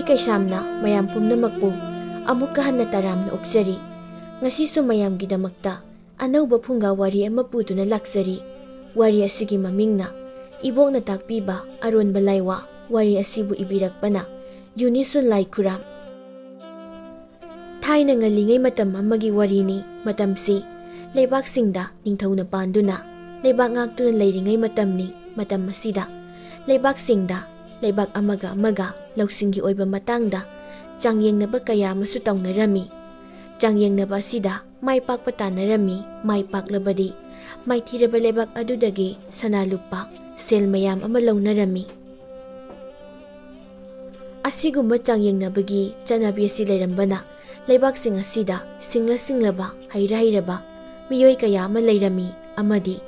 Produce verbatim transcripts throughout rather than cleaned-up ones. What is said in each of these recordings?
ꯀꯩꯁꯥꯝꯅ ꯃꯌꯥꯝ ꯄꯨꯝꯅꯃꯛꯄꯨ ꯑꯃꯨꯛꯀ ꯍꯟꯅ ꯇꯔꯥꯝꯅ ꯑꯣꯛꯆꯔꯤ꯫ ꯉꯁꯤꯁꯨ ꯃꯌꯥꯝꯒꯤꯗꯃꯛꯇ ꯑꯅꯧꯕ ꯐꯨꯡꯒꯥ ꯋꯥꯔꯤ ꯑꯃ ꯄꯨꯗꯨꯅ ꯂꯥꯛꯆꯔꯤ꯫ ꯋꯥꯔꯤ ꯑꯁꯤꯒꯤ ꯃꯃꯤꯡꯅ ꯏꯕꯣꯛꯅ ꯇꯥꯛꯄꯤꯕ ꯑꯔꯣꯟꯕ ꯂꯥꯏꯋꯥ꯫ ꯋꯥꯔꯤ ꯑꯁꯤꯕꯨ ꯏꯕꯤꯔꯛꯄꯅ ꯌꯨꯅꯤꯁꯨꯟ ꯂꯥꯏꯈꯨꯔꯥꯝ꯫ ꯊꯥꯏꯅ ꯉꯜꯂꯤꯉꯩ ꯃꯇꯝ ꯑꯃꯒꯤ ꯋꯥꯔꯤꯅꯤ꯫ ꯃꯇꯝꯁꯤ ꯂꯩꯕꯥꯛꯁꯤꯡꯗ ꯅꯤꯡꯊꯧꯅ ꯄꯥꯟꯗꯨꯅ ꯂꯩꯕꯥꯛ ꯉꯥꯛꯇꯨꯅ ꯂꯩꯔꯤꯉꯩ ꯃꯇꯝꯅꯤ꯫ ꯃꯇꯝ ꯑꯁꯤꯗ ꯂꯩꯕꯥꯛꯁꯤꯡꯗ ꯂꯩꯕꯥꯛ ꯑꯃꯒ ꯑꯃꯒ ꯂꯧꯁꯤꯡꯒꯤ ꯑꯣꯏꯕ ꯃꯇꯥꯡꯗ ꯆꯥꯡꯌꯦꯡꯅꯕ ꯀꯌꯥ ꯑꯃꯁꯨ ꯇꯧꯅꯔꯝꯃꯤ꯫ ꯆꯥꯡꯌꯦꯡꯅꯕ ꯑꯁꯤꯗ ꯃꯥꯏ ꯄꯥꯛꯄ ꯇꯥꯟꯅꯔꯝꯃꯤ꯫ ꯃꯥꯏ ꯄꯥꯛꯂꯕꯗꯤ ꯃꯥꯏꯊꯤꯔꯕ ꯂꯩꯕꯥꯛ ꯑꯗꯨꯗꯒꯤ ꯁꯅꯥ ꯂꯨꯄꯥ, ꯁꯦꯜ ꯃꯌꯥꯝ ꯑꯃ ꯂꯧꯅꯔꯝꯃꯤ꯫ ꯑꯁꯤꯒꯨꯝꯕ ꯆꯥꯡꯌꯦꯡꯅꯕꯒꯤ ꯆꯠꯅꯕꯤ ꯑꯁꯤ ꯂꯩꯔꯝꯕꯅ ꯂꯩꯕꯥꯛꯁꯤꯡ ꯑꯁꯤꯗ ꯁꯤꯡꯂ ꯁꯤꯡꯂꯕ, ꯍꯩꯔ ꯍꯩꯔꯕ ꯃꯤꯑꯣꯏ ꯀꯌꯥ ꯑꯃ ꯂꯩꯔꯝꯃꯤ ꯑꯃꯗꯤ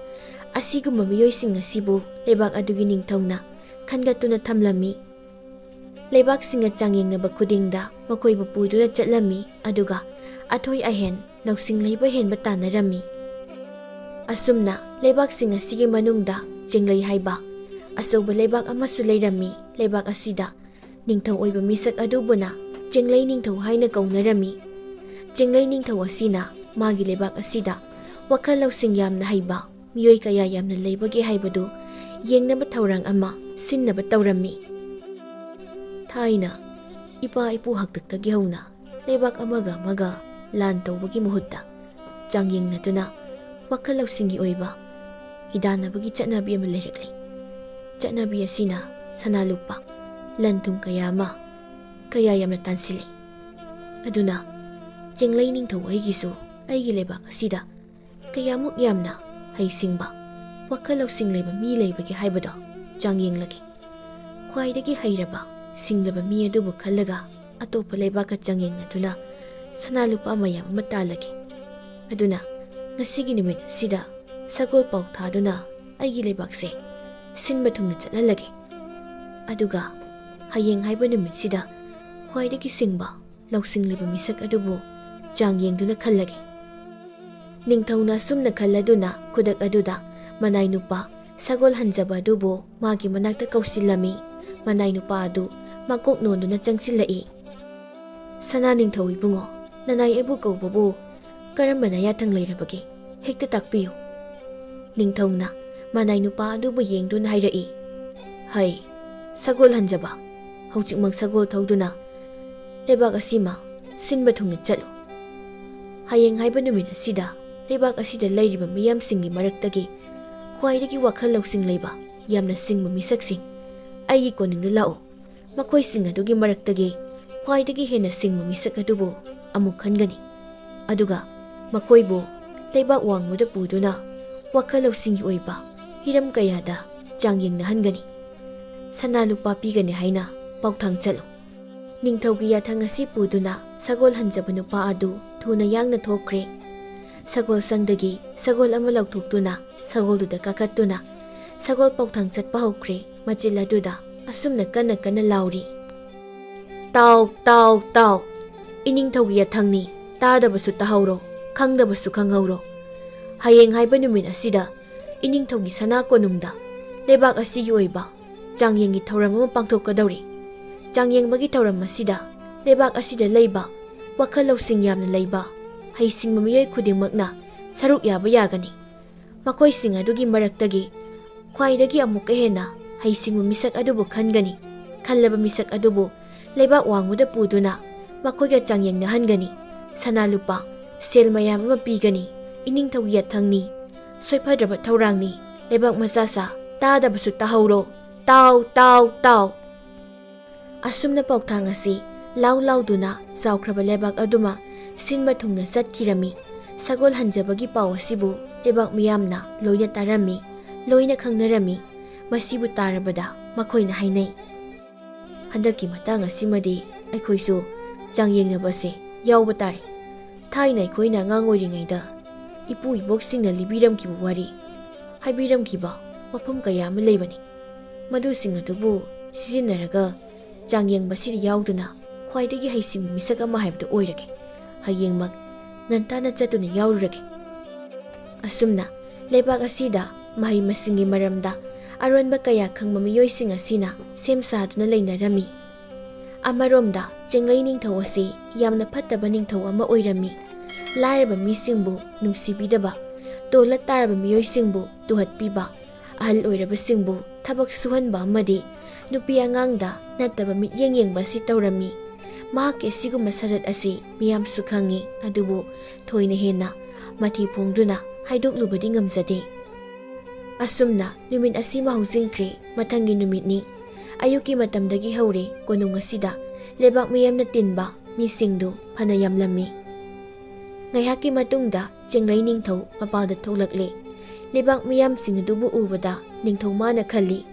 ꯑꯁꯤꯒꯨꯝꯕ ꯃꯤꯑꯣꯏꯁꯤꯡ ꯑꯁꯤꯕꯨ ꯂꯩꯕꯥꯛ ꯑꯗꯨꯒꯤ ꯅꯤꯡꯊꯧꯅ ꯈꯟꯒꯠꯇꯨꯅ ꯊꯝꯂꯝꯃꯤ꯫ ꯂꯩꯕꯥꯛꯁꯤꯡꯅ ꯆꯥꯡꯌꯦꯡꯅꯕ ꯈꯨꯗꯤꯡꯗ ꯃꯈꯣꯏꯕꯨ ꯄꯨꯗꯨꯅ ꯆꯠꯂꯝꯃꯤ, ꯑꯗꯨꯒ ꯑꯊꯣꯏ ꯑꯍꯦꯟ, ꯂꯧꯁꯤꯡ ꯂꯩꯕ ꯍꯦꯟꯕ ꯇꯥꯟꯅꯔꯝꯃꯤ꯫ ꯑꯁꯨꯝꯅ ꯂꯩꯕꯥꯛꯁꯤꯡ ꯑꯁꯤꯒꯤ ꯃꯅꯨꯡꯗ ꯆꯤꯡꯂꯩ ꯍꯥꯏꯕ ꯑꯆꯧꯕ ꯂꯩꯕꯥꯛ ꯑꯃꯁꯨ ꯂꯩꯔꯝꯃꯤ꯫ ꯂꯩꯕꯥꯛ ꯑꯁꯤꯗ ꯅꯤꯡꯊꯧ ꯑꯣꯏꯕ ꯃꯤꯁꯛ ꯑꯗꯨꯕꯨꯅ ꯆꯤꯡꯂꯩ ꯅꯤꯡꯊꯧ ꯍꯥꯏꯅ ꯀꯧꯅꯔꯝꯃꯤ꯫ ꯆꯤꯡꯂꯩ ꯅꯤꯡꯊꯧ ꯑꯁꯤꯅ ꯃꯥꯒꯤ ꯂꯩꯕꯥꯛ ꯑꯁꯤꯗ ꯋꯥꯈꯜ ꯂꯧꯁꯤꯡ ꯌꯥꯝꯅ ꯍꯩꯕ ꯃꯤꯑꯣꯏ ꯀꯌꯥ ꯌꯥꯝꯅ ꯂꯩꯕꯒꯦ ꯍꯥꯏꯕꯗꯨ ꯌꯦꯡꯅꯕ ꯊꯧꯔꯥꯡ ꯑꯃ ꯁꯤꯟꯅꯕ ꯇꯧꯔꯝꯃꯤ꯫ ꯊꯥꯏꯅ ꯏꯄꯥ ꯏꯄꯨ ꯍꯥꯛꯇꯛꯇꯒꯤ ꯍꯧꯅ ꯂꯩꯕꯥꯛ ꯑꯃꯒ ꯑꯃꯒ ꯂꯥꯟ ꯇꯧꯕꯒꯤ ꯃꯍꯨꯠꯇ ꯆꯥꯡꯌꯦꯡꯅꯗꯨꯅ ꯋꯥꯈꯜ ꯂꯧꯁꯤꯡꯒꯤ ꯑꯣꯏꯕ ꯍꯤꯗꯥꯟꯅꯕꯒꯤ ꯆꯠꯅꯕꯤ ꯑꯃ ꯂꯩꯔꯛꯂꯤ꯫ ꯆꯠꯅꯕꯤ ꯑꯁꯤꯅ ꯁꯅꯥ ꯂꯨꯄꯥ, ꯂꯟ ꯊꯨꯝ ꯀꯌꯥ ꯑꯃ ꯀꯌꯥ ꯌꯥꯝꯅ ꯇꯥꯟꯁꯤꯜꯂꯤ꯫ ꯑꯗꯨꯅ ꯆꯤꯡꯂꯩ ꯅꯤꯡꯊꯧ ꯑꯩꯒꯤꯁꯨ ꯑꯩꯒꯤ ꯂꯩꯕꯥꯛ ꯑꯁꯤꯗ ꯀꯌꯥꯃꯨꯛ ꯌꯥꯝꯅ ꯍꯩꯁꯤꯡꯕ, ꯋꯥꯈꯜ ꯂꯧꯁꯤꯡ ꯂꯩꯕ ꯃꯤ ꯂꯩꯕꯒꯦ ꯍꯥꯏꯕꯗꯣ ꯆꯥꯡꯌꯦꯡꯂꯒꯦ꯫ ꯈ꯭ꯋꯥꯏꯗꯒꯤ ꯍꯩꯔꯕ, ꯁꯤꯡꯂꯕ ꯃꯤ ꯑꯗꯨꯕꯨ ꯈꯜꯂꯒ ꯑꯇꯣꯞꯄ ꯂꯩꯕꯥꯛꯀ ꯆꯥꯡꯌꯦꯡꯅꯗꯨꯅ ꯁꯅꯥ ꯂꯨꯄꯥ ꯃꯌꯥꯝ ꯑꯃ ꯇꯥꯜꯂꯒꯦ꯫ ꯑꯗꯨꯅ ꯉꯁꯤꯒꯤ ꯅꯨꯃꯤꯠ ꯑꯁꯤꯗ ꯁꯒꯣꯜ ꯄꯥꯎ ꯊꯥꯗꯨꯅ ꯑꯩꯒꯤ ꯂꯩꯕꯥꯛꯁꯦ ꯁꯤꯟꯕ ꯊꯨꯡꯅ ꯆꯠꯍꯜꯂꯒꯦ꯫ ꯑꯗꯨꯒ ꯍꯌꯦꯡ ꯍꯥꯏꯕ ꯅꯨꯃꯤꯠꯁꯤꯗ ꯈ꯭ꯋꯥꯏꯗꯒꯤ ꯁꯤꯡꯕ, ꯂꯧꯁꯤꯡ ꯂꯩꯕ ꯃꯤꯁꯛ ꯑꯗꯨꯕꯨ ꯆꯥꯡ ꯌꯦꯡꯗꯨꯅ ꯈꯜꯂꯒꯦ꯫ ꯅꯤꯡꯊꯧꯅ ꯑꯁꯨꯝꯅ ꯈꯜꯂꯗꯨꯅ ꯈꯨꯗꯛ ꯑꯗꯨꯗ ꯃꯅꯥꯏ ꯅꯨꯄꯥ ꯁꯒꯣꯜ ꯍꯟꯖꯕ ꯑꯗꯨꯕꯨ ꯃꯥꯒꯤ ꯃꯅꯥꯛꯇ ꯀꯧꯁꯤꯜꯂꯝꯃꯤ꯫ ꯃꯅꯥꯏ ꯅꯨꯄꯥ ꯑꯗꯨ ꯃꯀꯣꯛ ꯅꯣꯟꯗꯨꯅ ꯆꯪꯁꯤꯜꯂꯛꯏ꯫ "ꯁꯅꯥ ꯅꯤꯡꯊꯧ ꯏꯕꯨꯡꯉꯣ, ꯅꯅꯥꯏ ꯑꯩꯕꯨ ꯀꯧꯕꯕꯨ ꯀꯔꯝꯕ ꯅꯌꯥꯊꯪ ꯂꯩꯔꯕꯒꯦ? ꯍꯦꯛꯇ ꯇꯥꯛꯄꯤꯌꯨ꯫" ꯅꯤꯡꯊꯧꯅ ꯃꯅꯥꯏ ꯅꯨꯄꯥ ꯑꯗꯨꯕꯨ ꯌꯦꯡꯗꯨꯅ ꯍꯥꯏꯔꯛꯏ, "ꯍꯩ, ꯁꯒꯣꯜ ꯍꯟꯖꯕ, ꯍꯧꯖꯤꯛꯃꯛ ꯁꯒꯣꯜ ꯊꯧꯗꯨꯅ ꯂꯩꯕꯥꯛ ꯑꯁꯤꯃ ꯁꯤꯟꯕ ꯊꯨꯡꯅ ꯆꯠꯂꯨ꯫ ꯍꯌꯦꯡ ꯍꯥꯏꯕ ꯅꯨꯃꯤꯠ ꯑꯁꯤꯗ ꯂꯩꯕꯥꯛ ꯑꯁꯤꯗ ꯂꯩꯔꯤꯕ ꯃꯤꯌꯥꯝꯁꯤꯡꯒꯤ ꯃꯔꯛꯇꯒꯤ ꯈ꯭ꯋꯥꯏꯗꯒꯤ ꯋꯥꯈꯜ ꯂꯧꯁꯤꯡ ꯂꯩꯕ, ꯌꯥꯝꯅ ꯁꯤꯡꯕ ꯃꯤꯁꯛꯁꯤꯡ ꯑꯩꯒꯤ ꯀꯣꯅꯨꯡꯗ ꯂꯥꯛꯎ꯫ ꯃꯈꯣꯏꯁꯤꯡ ꯑꯗꯨꯒꯤ ꯃꯔꯛꯇꯒꯤ ꯈ꯭ꯋꯥꯏꯗꯒꯤ ꯍꯦꯟꯅ ꯁꯤꯡꯕ ꯃꯤꯁꯛ ꯑꯗꯨꯕꯨ ꯑꯃꯨꯛ ꯈꯟꯒꯅꯤ꯫ ꯑꯗꯨꯒ ꯃꯈꯣꯏꯕꯨ ꯂꯩꯕꯥꯛ ꯋꯥꯡꯃꯗ ꯄꯨꯗꯨꯅ ꯋꯥꯈꯜ ꯂꯧꯁꯤꯡꯒꯤ ꯑꯣꯏꯕ ꯍꯤꯔꯝ ꯀꯌꯥꯗ ꯆꯥꯡꯌꯦꯡꯅꯍꯟꯒꯅꯤ꯫ ꯁꯅꯥ ꯂꯨꯄꯥ ꯄꯤꯒꯅꯤ ꯍꯥꯏꯅ ꯄꯥꯎꯊꯥꯡ ꯆꯠꯂꯨ꯫" ꯅꯤꯡꯊꯧꯒꯤ ꯌꯥꯊꯪ ꯑꯁꯤ ꯄꯨꯗꯨꯅ ꯁꯒꯣꯜ ꯍꯟꯖꯕ ꯅꯨꯄꯥ ꯑꯗꯨ ꯊꯨꯅ ꯌꯥꯡꯅ ꯊꯣꯛꯈ꯭ꯔꯦ꯫ ꯁꯒꯣꯜ ꯁꯪꯗꯒꯤ ꯁꯒꯣꯜ ꯑꯃ ꯂꯧꯊꯣꯛꯇꯨꯅ ꯁꯒꯣꯜꯗꯨꯗ ꯀꯥꯈꯠꯇꯨꯅ ꯁꯒꯣꯜ ꯄꯥꯎꯊꯥꯡ ꯆꯠꯄ ꯍꯧꯈ꯭ꯔꯦ꯫ ꯃꯆꯤꯜ ꯑꯗꯨꯗ ꯑꯁꯨꯝꯅ ꯀꯟꯅ ꯀꯟꯅ ꯂꯥꯎꯔꯤ, "ꯇꯥꯎ, ꯇꯥꯎ, ꯇꯥꯎ! ꯏꯅꯤꯡꯊꯧꯒꯤ ꯌꯥꯊꯪꯅꯤ, ꯇꯥꯗꯕꯁꯨ ꯇꯥꯍꯧꯔꯣ, ꯈꯪꯗꯕꯁꯨ ꯈꯪꯍꯧꯔꯣ꯫ ꯍꯌꯦꯡ ꯍꯥꯏꯕ ꯅꯨꯃꯤꯠ ꯑꯁꯤꯗ ꯏꯅꯤꯡꯊꯧꯒꯤ ꯁꯅꯥ ꯀꯣꯅꯨꯡꯗ ꯂꯩꯕꯥꯛ ꯑꯁꯤꯒꯤ ꯑꯣꯏꯕ ꯆꯥꯡꯌꯦꯡꯒꯤ ꯊꯧꯔꯝ ꯑꯃ ꯄꯥꯡꯊꯣꯛꯀꯗꯧꯔꯤ꯫ ꯆꯥꯡꯌꯦꯡꯕꯒꯤ ꯊꯧꯔꯝ ꯑꯁꯤꯗ ꯂꯩꯕꯥꯛ ꯑꯁꯤꯗ ꯂꯩꯕ ꯋꯥꯈꯜ ꯂꯧꯁꯤꯡ ꯌꯥꯝꯅ ꯂꯩꯕ, ꯍꯩꯁꯤꯡꯕ ꯃꯤꯑꯣꯏ ꯈꯨꯗꯤꯡꯃꯛꯅ ꯁꯔꯨꯛ ꯌꯥꯕ ꯌꯥꯒꯅꯤ꯫ ꯃꯈꯣꯏꯁꯤꯡ ꯑꯗꯨꯒꯤ ꯃꯔꯛꯇꯒꯤ ꯈ꯭ꯋꯥꯏꯗꯒꯤ ꯑꯃꯨꯛꯀ ꯍꯦꯟꯅ ꯍꯩꯁꯤꯡꯕ ꯃꯤꯁꯛ ꯑꯗꯨꯕꯨ ꯈꯟꯒꯅꯤ꯫ ꯈꯜꯂꯕ ꯃꯤꯁꯛ ꯑꯗꯨꯕꯨ ꯂꯩꯕꯥꯛ ꯋꯥꯡꯃꯗ ꯄꯨꯗꯨꯅ ꯃꯈꯣꯏꯒ ꯆꯥꯡꯌꯦꯡꯅꯍꯟꯒꯅꯤ꯫ ꯁꯅꯥ ꯂꯨꯄꯥ, ꯁꯦꯜ ꯃꯌꯥꯝ ꯑꯃ ꯄꯤꯒꯅꯤ꯫ ꯏꯅꯤꯡꯊꯧꯒꯤ ꯌꯥꯊꯪꯅꯤ, ꯁꯣꯏꯐꯗ꯭ꯔꯕ ꯊꯧꯔꯥꯡꯅꯤ, ꯂꯩꯕꯥꯛ ꯃꯆꯥꯁꯥ, ꯇꯥꯗꯕꯁꯨ ꯇꯥꯍꯧꯔꯣ, ꯇꯥꯎ, ꯇꯥꯎ, ꯇꯥꯎ!" ꯑꯁꯨꯝꯅ ꯄꯥꯎꯊꯥꯡ ꯑꯁꯤ ꯂꯥꯎ ꯂꯥꯎꯗꯨꯅ ꯆꯥꯎꯈ꯭ꯔꯕ ꯂꯩꯕꯥꯛ ꯑꯗꯨꯃ ꯁꯤꯟꯕ ꯊꯨꯡꯅ ꯆꯠꯈꯤꯔꯝꯃꯤ꯫ ꯁꯒꯣꯜ ꯍꯟꯖꯕꯒꯤ ꯄꯥꯎ ꯑꯁꯤꯕꯨ ꯂꯩꯕꯥꯛ ꯃꯤꯌꯥꯝꯅ ꯂꯣꯏꯅ ꯇꯥꯔꯝꯃꯤ, ꯂꯣꯏꯅ ꯈꯪꯅꯔꯝꯃꯤ꯫ ꯃꯁꯤꯕꯨ ꯇꯥꯔꯕꯗ ꯃꯈꯣꯏꯅ ꯍꯥꯏꯅꯩ, "ꯍꯟꯗꯛꯀꯤ ꯃꯇꯥꯡ ꯑꯁꯤꯃꯗꯤ ꯑꯩꯈꯣꯏꯁꯨ ꯆꯥꯡꯌꯦꯡꯅꯕꯁꯦ ꯌꯥꯎꯕ ꯇꯥꯔꯦ꯫ ꯊꯥꯏꯅ ꯑꯩꯈꯣꯏꯅ ꯑꯉꯥꯡ ꯑꯣꯏꯔꯤꯉꯩꯗ ꯏꯄꯨ ꯏꯕꯣꯛꯁꯤꯡꯅ ꯂꯤꯕꯤꯔꯝꯈꯤꯕ ꯋꯥꯔꯤ, ꯍꯥꯏꯕꯤꯔꯝꯈꯤꯕ ꯋꯥꯐꯝ ꯀꯌꯥ ꯑꯃ ꯂꯩꯕꯅꯤ꯫ ꯃꯗꯨꯁꯤꯡ ꯑꯗꯨꯕꯨ ꯁꯤꯖꯤꯟꯅꯔꯒ ꯆꯥꯡꯌꯦꯡꯕꯁꯤꯗ ꯌꯥꯎꯗꯨꯅ ꯈ꯭ꯋꯥꯏꯗꯒꯤ ꯍꯩꯁꯤꯡꯕ ꯃꯤꯁꯛ ꯑꯃ ꯍꯥꯏꯕꯗꯨ ꯑꯣꯏꯔꯒꯦ꯫ ꯍꯌꯦꯡꯃꯛ ꯉꯟꯇꯥꯅ ꯆꯠꯇꯨꯅ ꯌꯥꯎꯔꯨꯔꯒꯦ꯫" ꯑꯁꯨꯝꯅ ꯂꯩꯕꯥꯛ ꯑꯁꯤꯗ ꯃꯍꯩ ꯃꯁꯤꯡꯒꯤ ꯃꯔꯝꯗ ꯑꯔꯣꯟꯕ ꯀꯌꯥ ꯈꯪꯕ ꯃꯤꯑꯣꯏꯁꯤꯡ ꯑꯁꯤꯅ ꯁꯦꯝ ꯁꯥꯗꯨꯅ ꯂꯩꯅꯔꯝꯃꯤ꯫ ꯑꯃꯔꯣꯝꯗ ꯆꯦꯡꯂꯩ ꯅꯤꯡꯊꯧ ꯑꯁꯤ ꯌꯥꯝꯅ ꯐꯠꯇꯕ ꯅꯤꯡꯊꯧ ꯑꯃ ꯑꯣꯏꯔꯝꯃꯤ꯫ ꯂꯥꯏꯔꯕ ꯃꯤꯁꯤꯡꯕꯨ ꯅꯨꯡꯁꯤꯕꯤꯗꯕ, ꯇꯣꯜꯂ ꯇꯥꯔꯕ ꯃꯤꯑꯣꯏꯁꯤꯡꯕꯨ ꯇꯨꯍꯠꯄꯤꯕ, ꯑꯍꯜ ꯑꯣꯏꯔꯕꯁꯤꯡꯕꯨ ꯊꯕꯛ ꯁꯨꯍꯟꯕ ꯑꯃꯗꯤ ꯅꯨꯄꯤ ꯑꯉꯥꯡꯗ ꯅꯠꯇꯕ ꯃꯤꯠꯌꯦꯡ ꯌꯦꯡꯕ ꯑꯁꯤ ꯇꯧꯔꯝꯃꯤ꯫ ꯃꯍꯥꯛꯀꯤ ꯑꯁꯤꯒꯨꯝꯕ ꯁꯥꯖꯠ ꯑꯁꯤ ꯃꯤꯌꯥꯝꯁꯨ ꯈꯪꯉꯤ, ꯑꯗꯨꯕꯨ ꯊꯣꯏꯅ ꯍꯦꯟꯅ ꯃꯊꯤ ꯐꯣꯡꯗꯨꯅ ꯍꯥꯏꯗꯣꯛꯂꯨꯕꯗꯤ ꯉꯝꯖꯗꯦ꯫ ꯑꯁꯨꯝꯅ ꯅꯨꯃꯤꯠ ꯑꯁꯤꯃ ꯍꯧꯖꯤꯟꯈ꯭ꯔꯦ꯫ ꯃꯊꯪꯒꯤ ꯅꯨꯃꯤꯠꯅꯤ꯫ ꯑꯌꯨꯛꯀꯤ ꯃꯇꯝꯗꯒꯤ ꯍꯧꯔꯦ ꯀꯣꯅꯨꯡ ꯑꯁꯤꯗ ꯂꯩꯕꯥꯛ ꯃꯤꯌꯥꯝꯅ ꯇꯤꯟꯕ ꯃꯤꯁꯤꯡꯗꯨ ꯐꯅ ꯌꯥꯝꯂꯝꯃꯤ꯫ ꯉꯥꯏꯍꯥꯛꯀꯤ ꯃꯇꯨꯡꯗ ꯆꯦꯡꯂꯩ ꯅꯤꯡꯊꯧ ꯃꯄꯥꯜꯗ ꯊꯣꯛꯂꯛꯂꯦ꯫ ꯂꯩꯕꯥꯛ ꯃꯤꯌꯥꯝꯁꯤꯡ ꯑꯗꯨꯕꯨ ꯎꯕꯗ ꯅꯤꯡꯊꯧ ꯃꯥꯅ ꯈꯜꯂꯤ,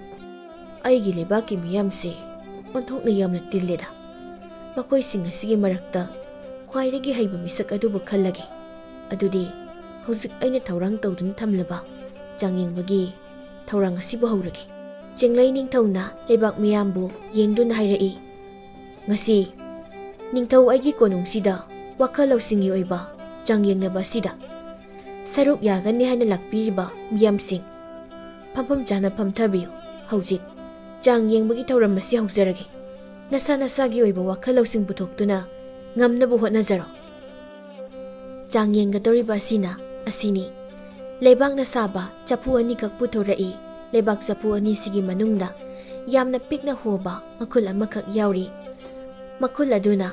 "ꯑꯩꯒꯤ ꯂꯩꯕꯥꯛꯀꯤ ꯃꯤꯌꯥꯝꯁꯦ ꯑꯣꯟꯊꯣꯛꯅ ꯌꯥꯝꯅ ꯇꯤꯜꯂꯦꯗ꯫ ꯃꯈꯣꯏꯁꯤꯡ ꯑꯁꯤꯒꯤ ꯃꯔꯛꯇ ꯈ꯭ꯋꯥꯏꯗꯒꯤ ꯍꯩꯕ ꯃꯤꯁꯛ ꯑꯗꯨꯕꯨ ꯈꯜꯂꯒꯦ꯫ ꯑꯗꯨꯗꯤ ꯍꯧꯖꯤꯛ ꯑꯩꯅ ꯊꯧꯔꯥꯡ ꯇꯧꯗꯨꯅ ꯊꯝꯂꯕ ꯆꯥꯡꯌꯦꯡꯕꯒꯤ ꯊꯧꯔꯥꯡ ꯑꯁꯤꯕꯨ ꯍꯧꯔꯒꯦ꯫" ꯆꯦꯡꯂꯩ ꯅꯤꯡꯊꯧꯅ ꯂꯩꯕꯥꯛ ꯃꯤꯌꯥꯝꯕꯨ ꯌꯦꯡꯗꯨꯅ ꯍꯥꯏꯔꯛꯏ, "ꯉꯁꯤ ꯅꯤꯡꯊꯧ ꯑꯩꯒꯤ ꯀꯣꯅꯨꯡꯁꯤꯗ ꯋꯥꯈꯜ ꯂꯧꯁꯤꯡꯒꯤ ꯑꯣꯏꯕ ꯆꯥꯡꯌꯦꯡꯅꯕ ꯑꯁꯤꯗ ꯁꯔꯨꯛ ꯌꯥꯒꯅꯤ ꯍꯥꯏꯅ ꯂꯥꯛꯄꯤꯔꯤꯕ ꯃꯤꯌꯥꯝꯁꯤꯡ, ꯐꯝꯐꯝ ꯆꯥꯅ ꯐꯝꯊꯕꯤꯌꯨ꯫ ꯍꯧꯖꯤꯛ ꯆꯥꯡ ꯌꯦꯡꯕꯒꯤ ꯊꯧꯔꯝ ꯑꯁꯤ ꯍꯧꯖꯔꯒꯦ꯫ ꯅꯁꯥ ꯅꯁꯥꯒꯤ ꯑꯣꯏꯕ ꯋꯥꯈꯜ ꯂꯧꯁꯤꯡ ꯄꯨꯊꯣꯛꯇꯨꯅ ꯉꯝꯅꯕ ꯍꯣꯠꯅꯖꯔꯣ꯫" ꯆꯥꯡ ꯌꯦꯡꯒꯗꯧꯔꯤꯕ ꯑꯁꯤꯅ ꯑꯁꯤꯅꯤ꯫ ꯂꯩꯕꯥꯛꯅ ꯁꯥꯕ ꯆꯐꯨ ꯑꯅꯤꯈꯛ ꯄꯨꯊꯣꯔꯛꯏ꯫ ꯂꯩꯕꯥꯛ ꯆꯐꯨ ꯑꯅꯤꯁꯤꯒꯤ ꯃꯅꯨꯡꯗ ꯌꯥꯝꯅ ꯄꯤꯛꯅ ꯍꯣꯕ ꯃꯈꯨꯜ ꯑꯃꯈꯛ ꯌꯥꯎꯔꯤ꯫ ꯃꯈꯨꯜ ꯑꯗꯨꯅ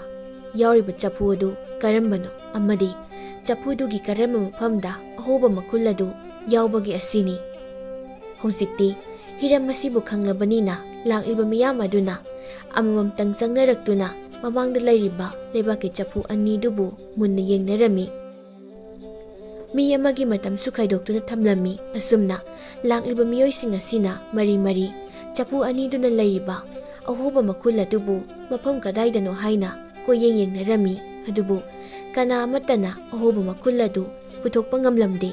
ꯌꯥꯎꯔꯤꯕ ꯆꯐꯨ ꯑꯗꯨ ꯀꯔꯝꯕꯅꯣ ꯑꯃꯗꯤ ꯆꯐꯨꯗꯨꯒꯤ ꯀꯔꯝꯕ ꯃꯐꯝꯗ ꯑꯍꯣꯕ ꯃꯈꯨꯜ ꯑꯗꯨ ꯌꯥꯎꯕꯒꯦ ꯑꯁꯤꯅꯤ꯫ ꯍꯧꯖꯤꯛꯇꯤ ꯍꯤꯔꯝ ꯑꯁꯤꯕꯨ ꯈꯪꯂꯕꯅꯤꯅ ꯂꯥꯛꯂꯤꯕ ꯃꯤꯌꯥꯝ ꯑꯗꯨꯅ ꯑꯃꯃꯝꯇꯪ ꯆꯪꯅꯔꯛꯇꯨꯅ ꯃꯃꯥꯡꯗ ꯂꯩꯔꯤꯕ ꯂꯩꯕꯥꯛꯀꯤ ꯆꯐꯨ ꯑꯅꯤꯗꯨꯕꯨ ꯃꯨꯟꯅ ꯌꯦꯡꯅꯔꯝꯃꯤ꯫ ꯃꯤ ꯑꯃꯒꯤ ꯃꯇꯝꯁꯨ ꯈꯥꯏꯗꯣꯛꯇꯨꯅ ꯊꯝꯂꯝꯃꯤ꯫ ꯑꯁꯨꯝꯅ ꯂꯥꯛꯂꯤꯕ ꯃꯤꯑꯣꯏꯁꯤꯡ ꯑꯁꯤꯅ ꯃꯔꯤ ꯃꯔꯤ ꯆꯐꯨ ꯑꯅꯤꯗꯨꯅ ꯂꯩꯔꯤꯕ ꯑꯍꯣꯕ ꯃꯈꯨꯜ ꯑꯗꯨꯕꯨ ꯃꯐꯝ ꯀꯗꯥꯏꯗꯅꯣ ꯍꯥꯏꯅ ꯀꯣꯏꯌꯦꯡ ꯌꯦꯡꯅꯔꯝꯃꯤ꯫ ꯑꯗꯨꯕꯨ ꯀꯅꯥ ꯑꯃꯠꯇꯅ ꯑꯍꯣꯕ ꯃꯈꯨꯜ ꯑꯗꯨ ꯄꯨꯊꯣꯛꯄ ꯉꯝꯂꯝꯗꯦ꯫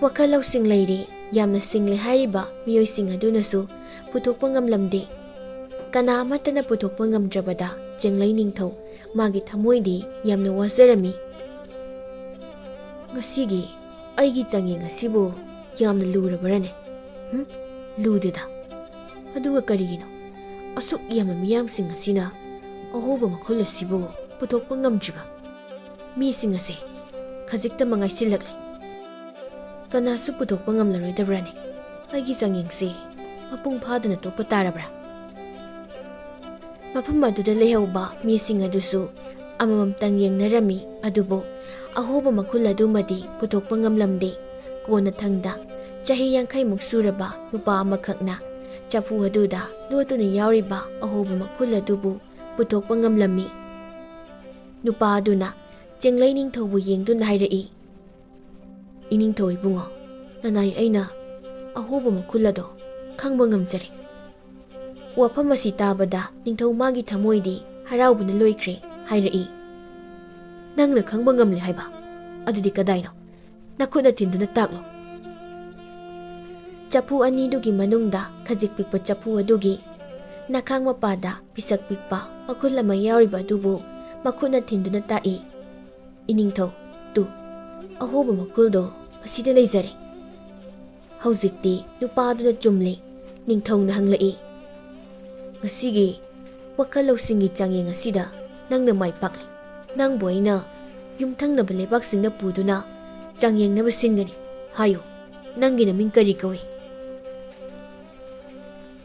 ꯋꯥꯈꯜ ꯂꯧꯁꯤꯡ ꯂꯩꯔꯦ, ꯌꯥꯝꯅ ꯁꯤꯡꯂꯦ ꯍꯥꯏꯔꯤꯕ ꯃꯤꯑꯣꯏꯁꯤꯡ ꯑꯗꯨꯅꯁꯨ ꯄꯨꯊꯣꯛꯄ ꯉꯝꯂꯝꯗꯦ꯫ ꯀꯅꯥ ꯑꯃꯠꯇꯅ ꯄꯨꯊꯣꯛꯄ ꯉꯝꯗ꯭ꯔꯕꯗ ꯆꯦꯡꯂꯩ ꯅꯤꯡꯊꯧ ꯃꯥꯒꯤ ꯊꯃꯣꯏꯗꯤ ꯌꯥꯝꯅ ꯋꯥꯖꯔꯝꯃꯤ꯫ "ꯉꯁꯤꯒꯤ ꯑꯩꯒꯤ ꯆꯥꯡꯌꯦꯡ ꯑꯁꯤꯕꯨ ꯌꯥꯝꯅ ꯂꯨꯔꯕ꯭ꯔꯅꯦ? ꯍꯨꯝ? ꯂꯨꯗꯦꯗ꯫ ꯑꯗꯨꯒ ꯀꯔꯤꯒꯤꯅꯣ? ꯑꯁꯨꯛ ꯌꯥꯝꯕ ꯃꯤꯌꯥꯝꯁꯤꯡ ꯑꯁꯤꯅ ꯑꯍꯣꯕ ꯃꯈꯨꯜ ꯑꯁꯤꯕꯨ ꯄꯨꯊꯣꯛꯄ ꯉꯝꯗ꯭ꯔꯤꯕ ꯃꯤꯁꯤꯡ ꯑꯁꯦ ꯈꯖꯤꯛꯇ ꯃꯉꯥꯏꯁꯤꯜꯂꯛꯂꯦ꯫ ꯀꯅꯥꯁꯨ ꯄꯨꯊꯣꯛꯄ ꯉꯝꯂꯔꯣꯏꯗꯕ꯭ꯔꯥꯅꯦ? ꯑꯩꯒꯤ ꯆꯥꯡꯌꯦꯡꯁꯦ ꯃꯄꯨꯡ ꯐꯥꯗꯅ ꯇꯣꯛꯄ ꯇꯥꯔꯕ꯭ꯔꯥ? ꯃꯐꯝ ꯑꯗꯨꯗ ꯂꯩꯍꯧꯕ ꯃꯤꯁꯤꯡ ꯑꯗꯨꯁꯨ ꯑꯃꯃꯝꯇꯪ ꯌꯦꯡꯅꯔꯝꯃꯤ, ꯑꯗꯨꯕꯨ ꯑꯍꯣꯕ ꯃꯈꯨꯜ ꯑꯗꯨꯃꯗꯤ ꯄꯨꯊꯣꯛꯄ ꯉꯝꯂꯝꯗꯦ꯫ ꯀꯣꯟꯅꯊꯪꯗ ꯆꯍꯤ ꯌꯥꯡꯈꯩꯃꯨꯛ ꯁꯨꯔꯕ ꯅꯨꯄꯥ ꯑꯃꯈꯛꯅ ꯆꯐꯨ ꯑꯗꯨꯗ ꯂꯣꯠꯇꯨꯅ ꯌꯥꯎꯔꯤꯕ ꯑꯍꯣꯕ ꯃꯈꯨꯜ ꯑꯗꯨꯕꯨ ꯄꯨꯊꯣꯛꯄ ꯉꯝꯂꯝꯃꯤ꯫ ꯅꯨꯄꯥ ꯑꯗꯨꯅ ꯆꯦꯡꯂꯩ ꯅꯤꯡꯊꯧꯕꯨ ꯌꯦꯡꯗꯨꯅ ꯍꯥꯏꯔꯛꯏ, "ꯏꯅꯤꯡꯊꯧ ꯏꯕꯨꯡꯉꯣ, ꯅꯅꯥꯏ ꯑꯩꯅ ꯑꯍꯣꯕ ꯃꯈꯨꯜ ꯑꯗꯣ ꯈꯪꯕ ꯉꯝꯖꯔꯦ꯫" ꯋꯥꯐꯝ ꯑꯁꯤ ꯇꯥꯕꯗ ꯅꯤꯡꯊꯧ ꯃꯥꯒꯤ ꯊꯃꯣꯏꯗꯤ ꯍꯔꯥꯎꯕꯅ ꯂꯣꯏꯈ꯭ꯔꯦ꯫ ꯍꯥꯏꯔꯛꯏ, "ꯅꯪꯅ ꯈꯪꯕ ꯉꯝꯂꯦ ꯍꯥꯏꯕ? ꯑꯗꯨꯗꯤ ꯀꯗꯥꯏꯅꯣ? ꯅꯈꯨꯠꯅ ꯊꯤꯟꯗꯨꯅ ꯇꯥꯛꯂꯣ꯫" ꯆꯐꯨ ꯑꯅꯤꯗꯨꯒꯤ ꯃꯅꯨꯡꯗ ꯈꯖꯤꯛ ꯄꯤꯛꯄ ꯆꯐꯨ ꯑꯗꯨꯒꯤ ꯅꯈꯥꯡ ꯃꯄꯥꯗ ꯄꯤꯁꯛ ꯄꯤꯛꯄ ꯃꯈꯨꯜ ꯑꯃ ꯌꯥꯎꯔꯤꯕ ꯑꯗꯨꯕꯨ ꯃꯈꯨꯠꯅ ꯊꯤꯟꯗꯨꯅ ꯇꯥꯛꯏ, "ꯏꯅꯤꯡꯊꯧ, ꯇꯨ, ꯑꯍꯣꯕ ꯃꯈꯨꯜꯗꯣ ꯃꯁꯤꯗ ꯂꯩꯖꯔꯦ꯫" ꯍꯧꯖꯤꯛꯇꯤ ꯅꯨꯄꯥꯗꯨꯅ ꯆꯨꯝꯂꯦ꯫ ꯅꯤꯡꯊꯧꯅ ꯍꯪꯂꯛꯏ, "ꯉꯁꯤꯒꯤ ꯋꯥꯈꯜ ꯂꯧꯁꯤꯡꯒꯤ ꯆꯥꯡꯌꯦꯡ ꯑꯁꯤꯗ ꯅꯪꯅ ꯃꯥꯏ ꯄꯥꯛꯂꯦ꯫ ꯅꯪꯕꯨ ꯑꯩꯅ ꯌꯨꯝꯊꯪꯅꯕ ꯂꯩꯕꯥꯛꯁꯤꯡꯗ ꯄꯨꯗꯨꯅ ꯆꯥꯡꯌꯦꯡꯅꯕ ꯁꯤꯟꯒꯅꯤ꯫ ꯍꯥꯏꯌꯨ, ꯅꯪꯒꯤ ꯅꯃꯤꯡ ꯀꯔꯤ ꯀꯧꯏ?"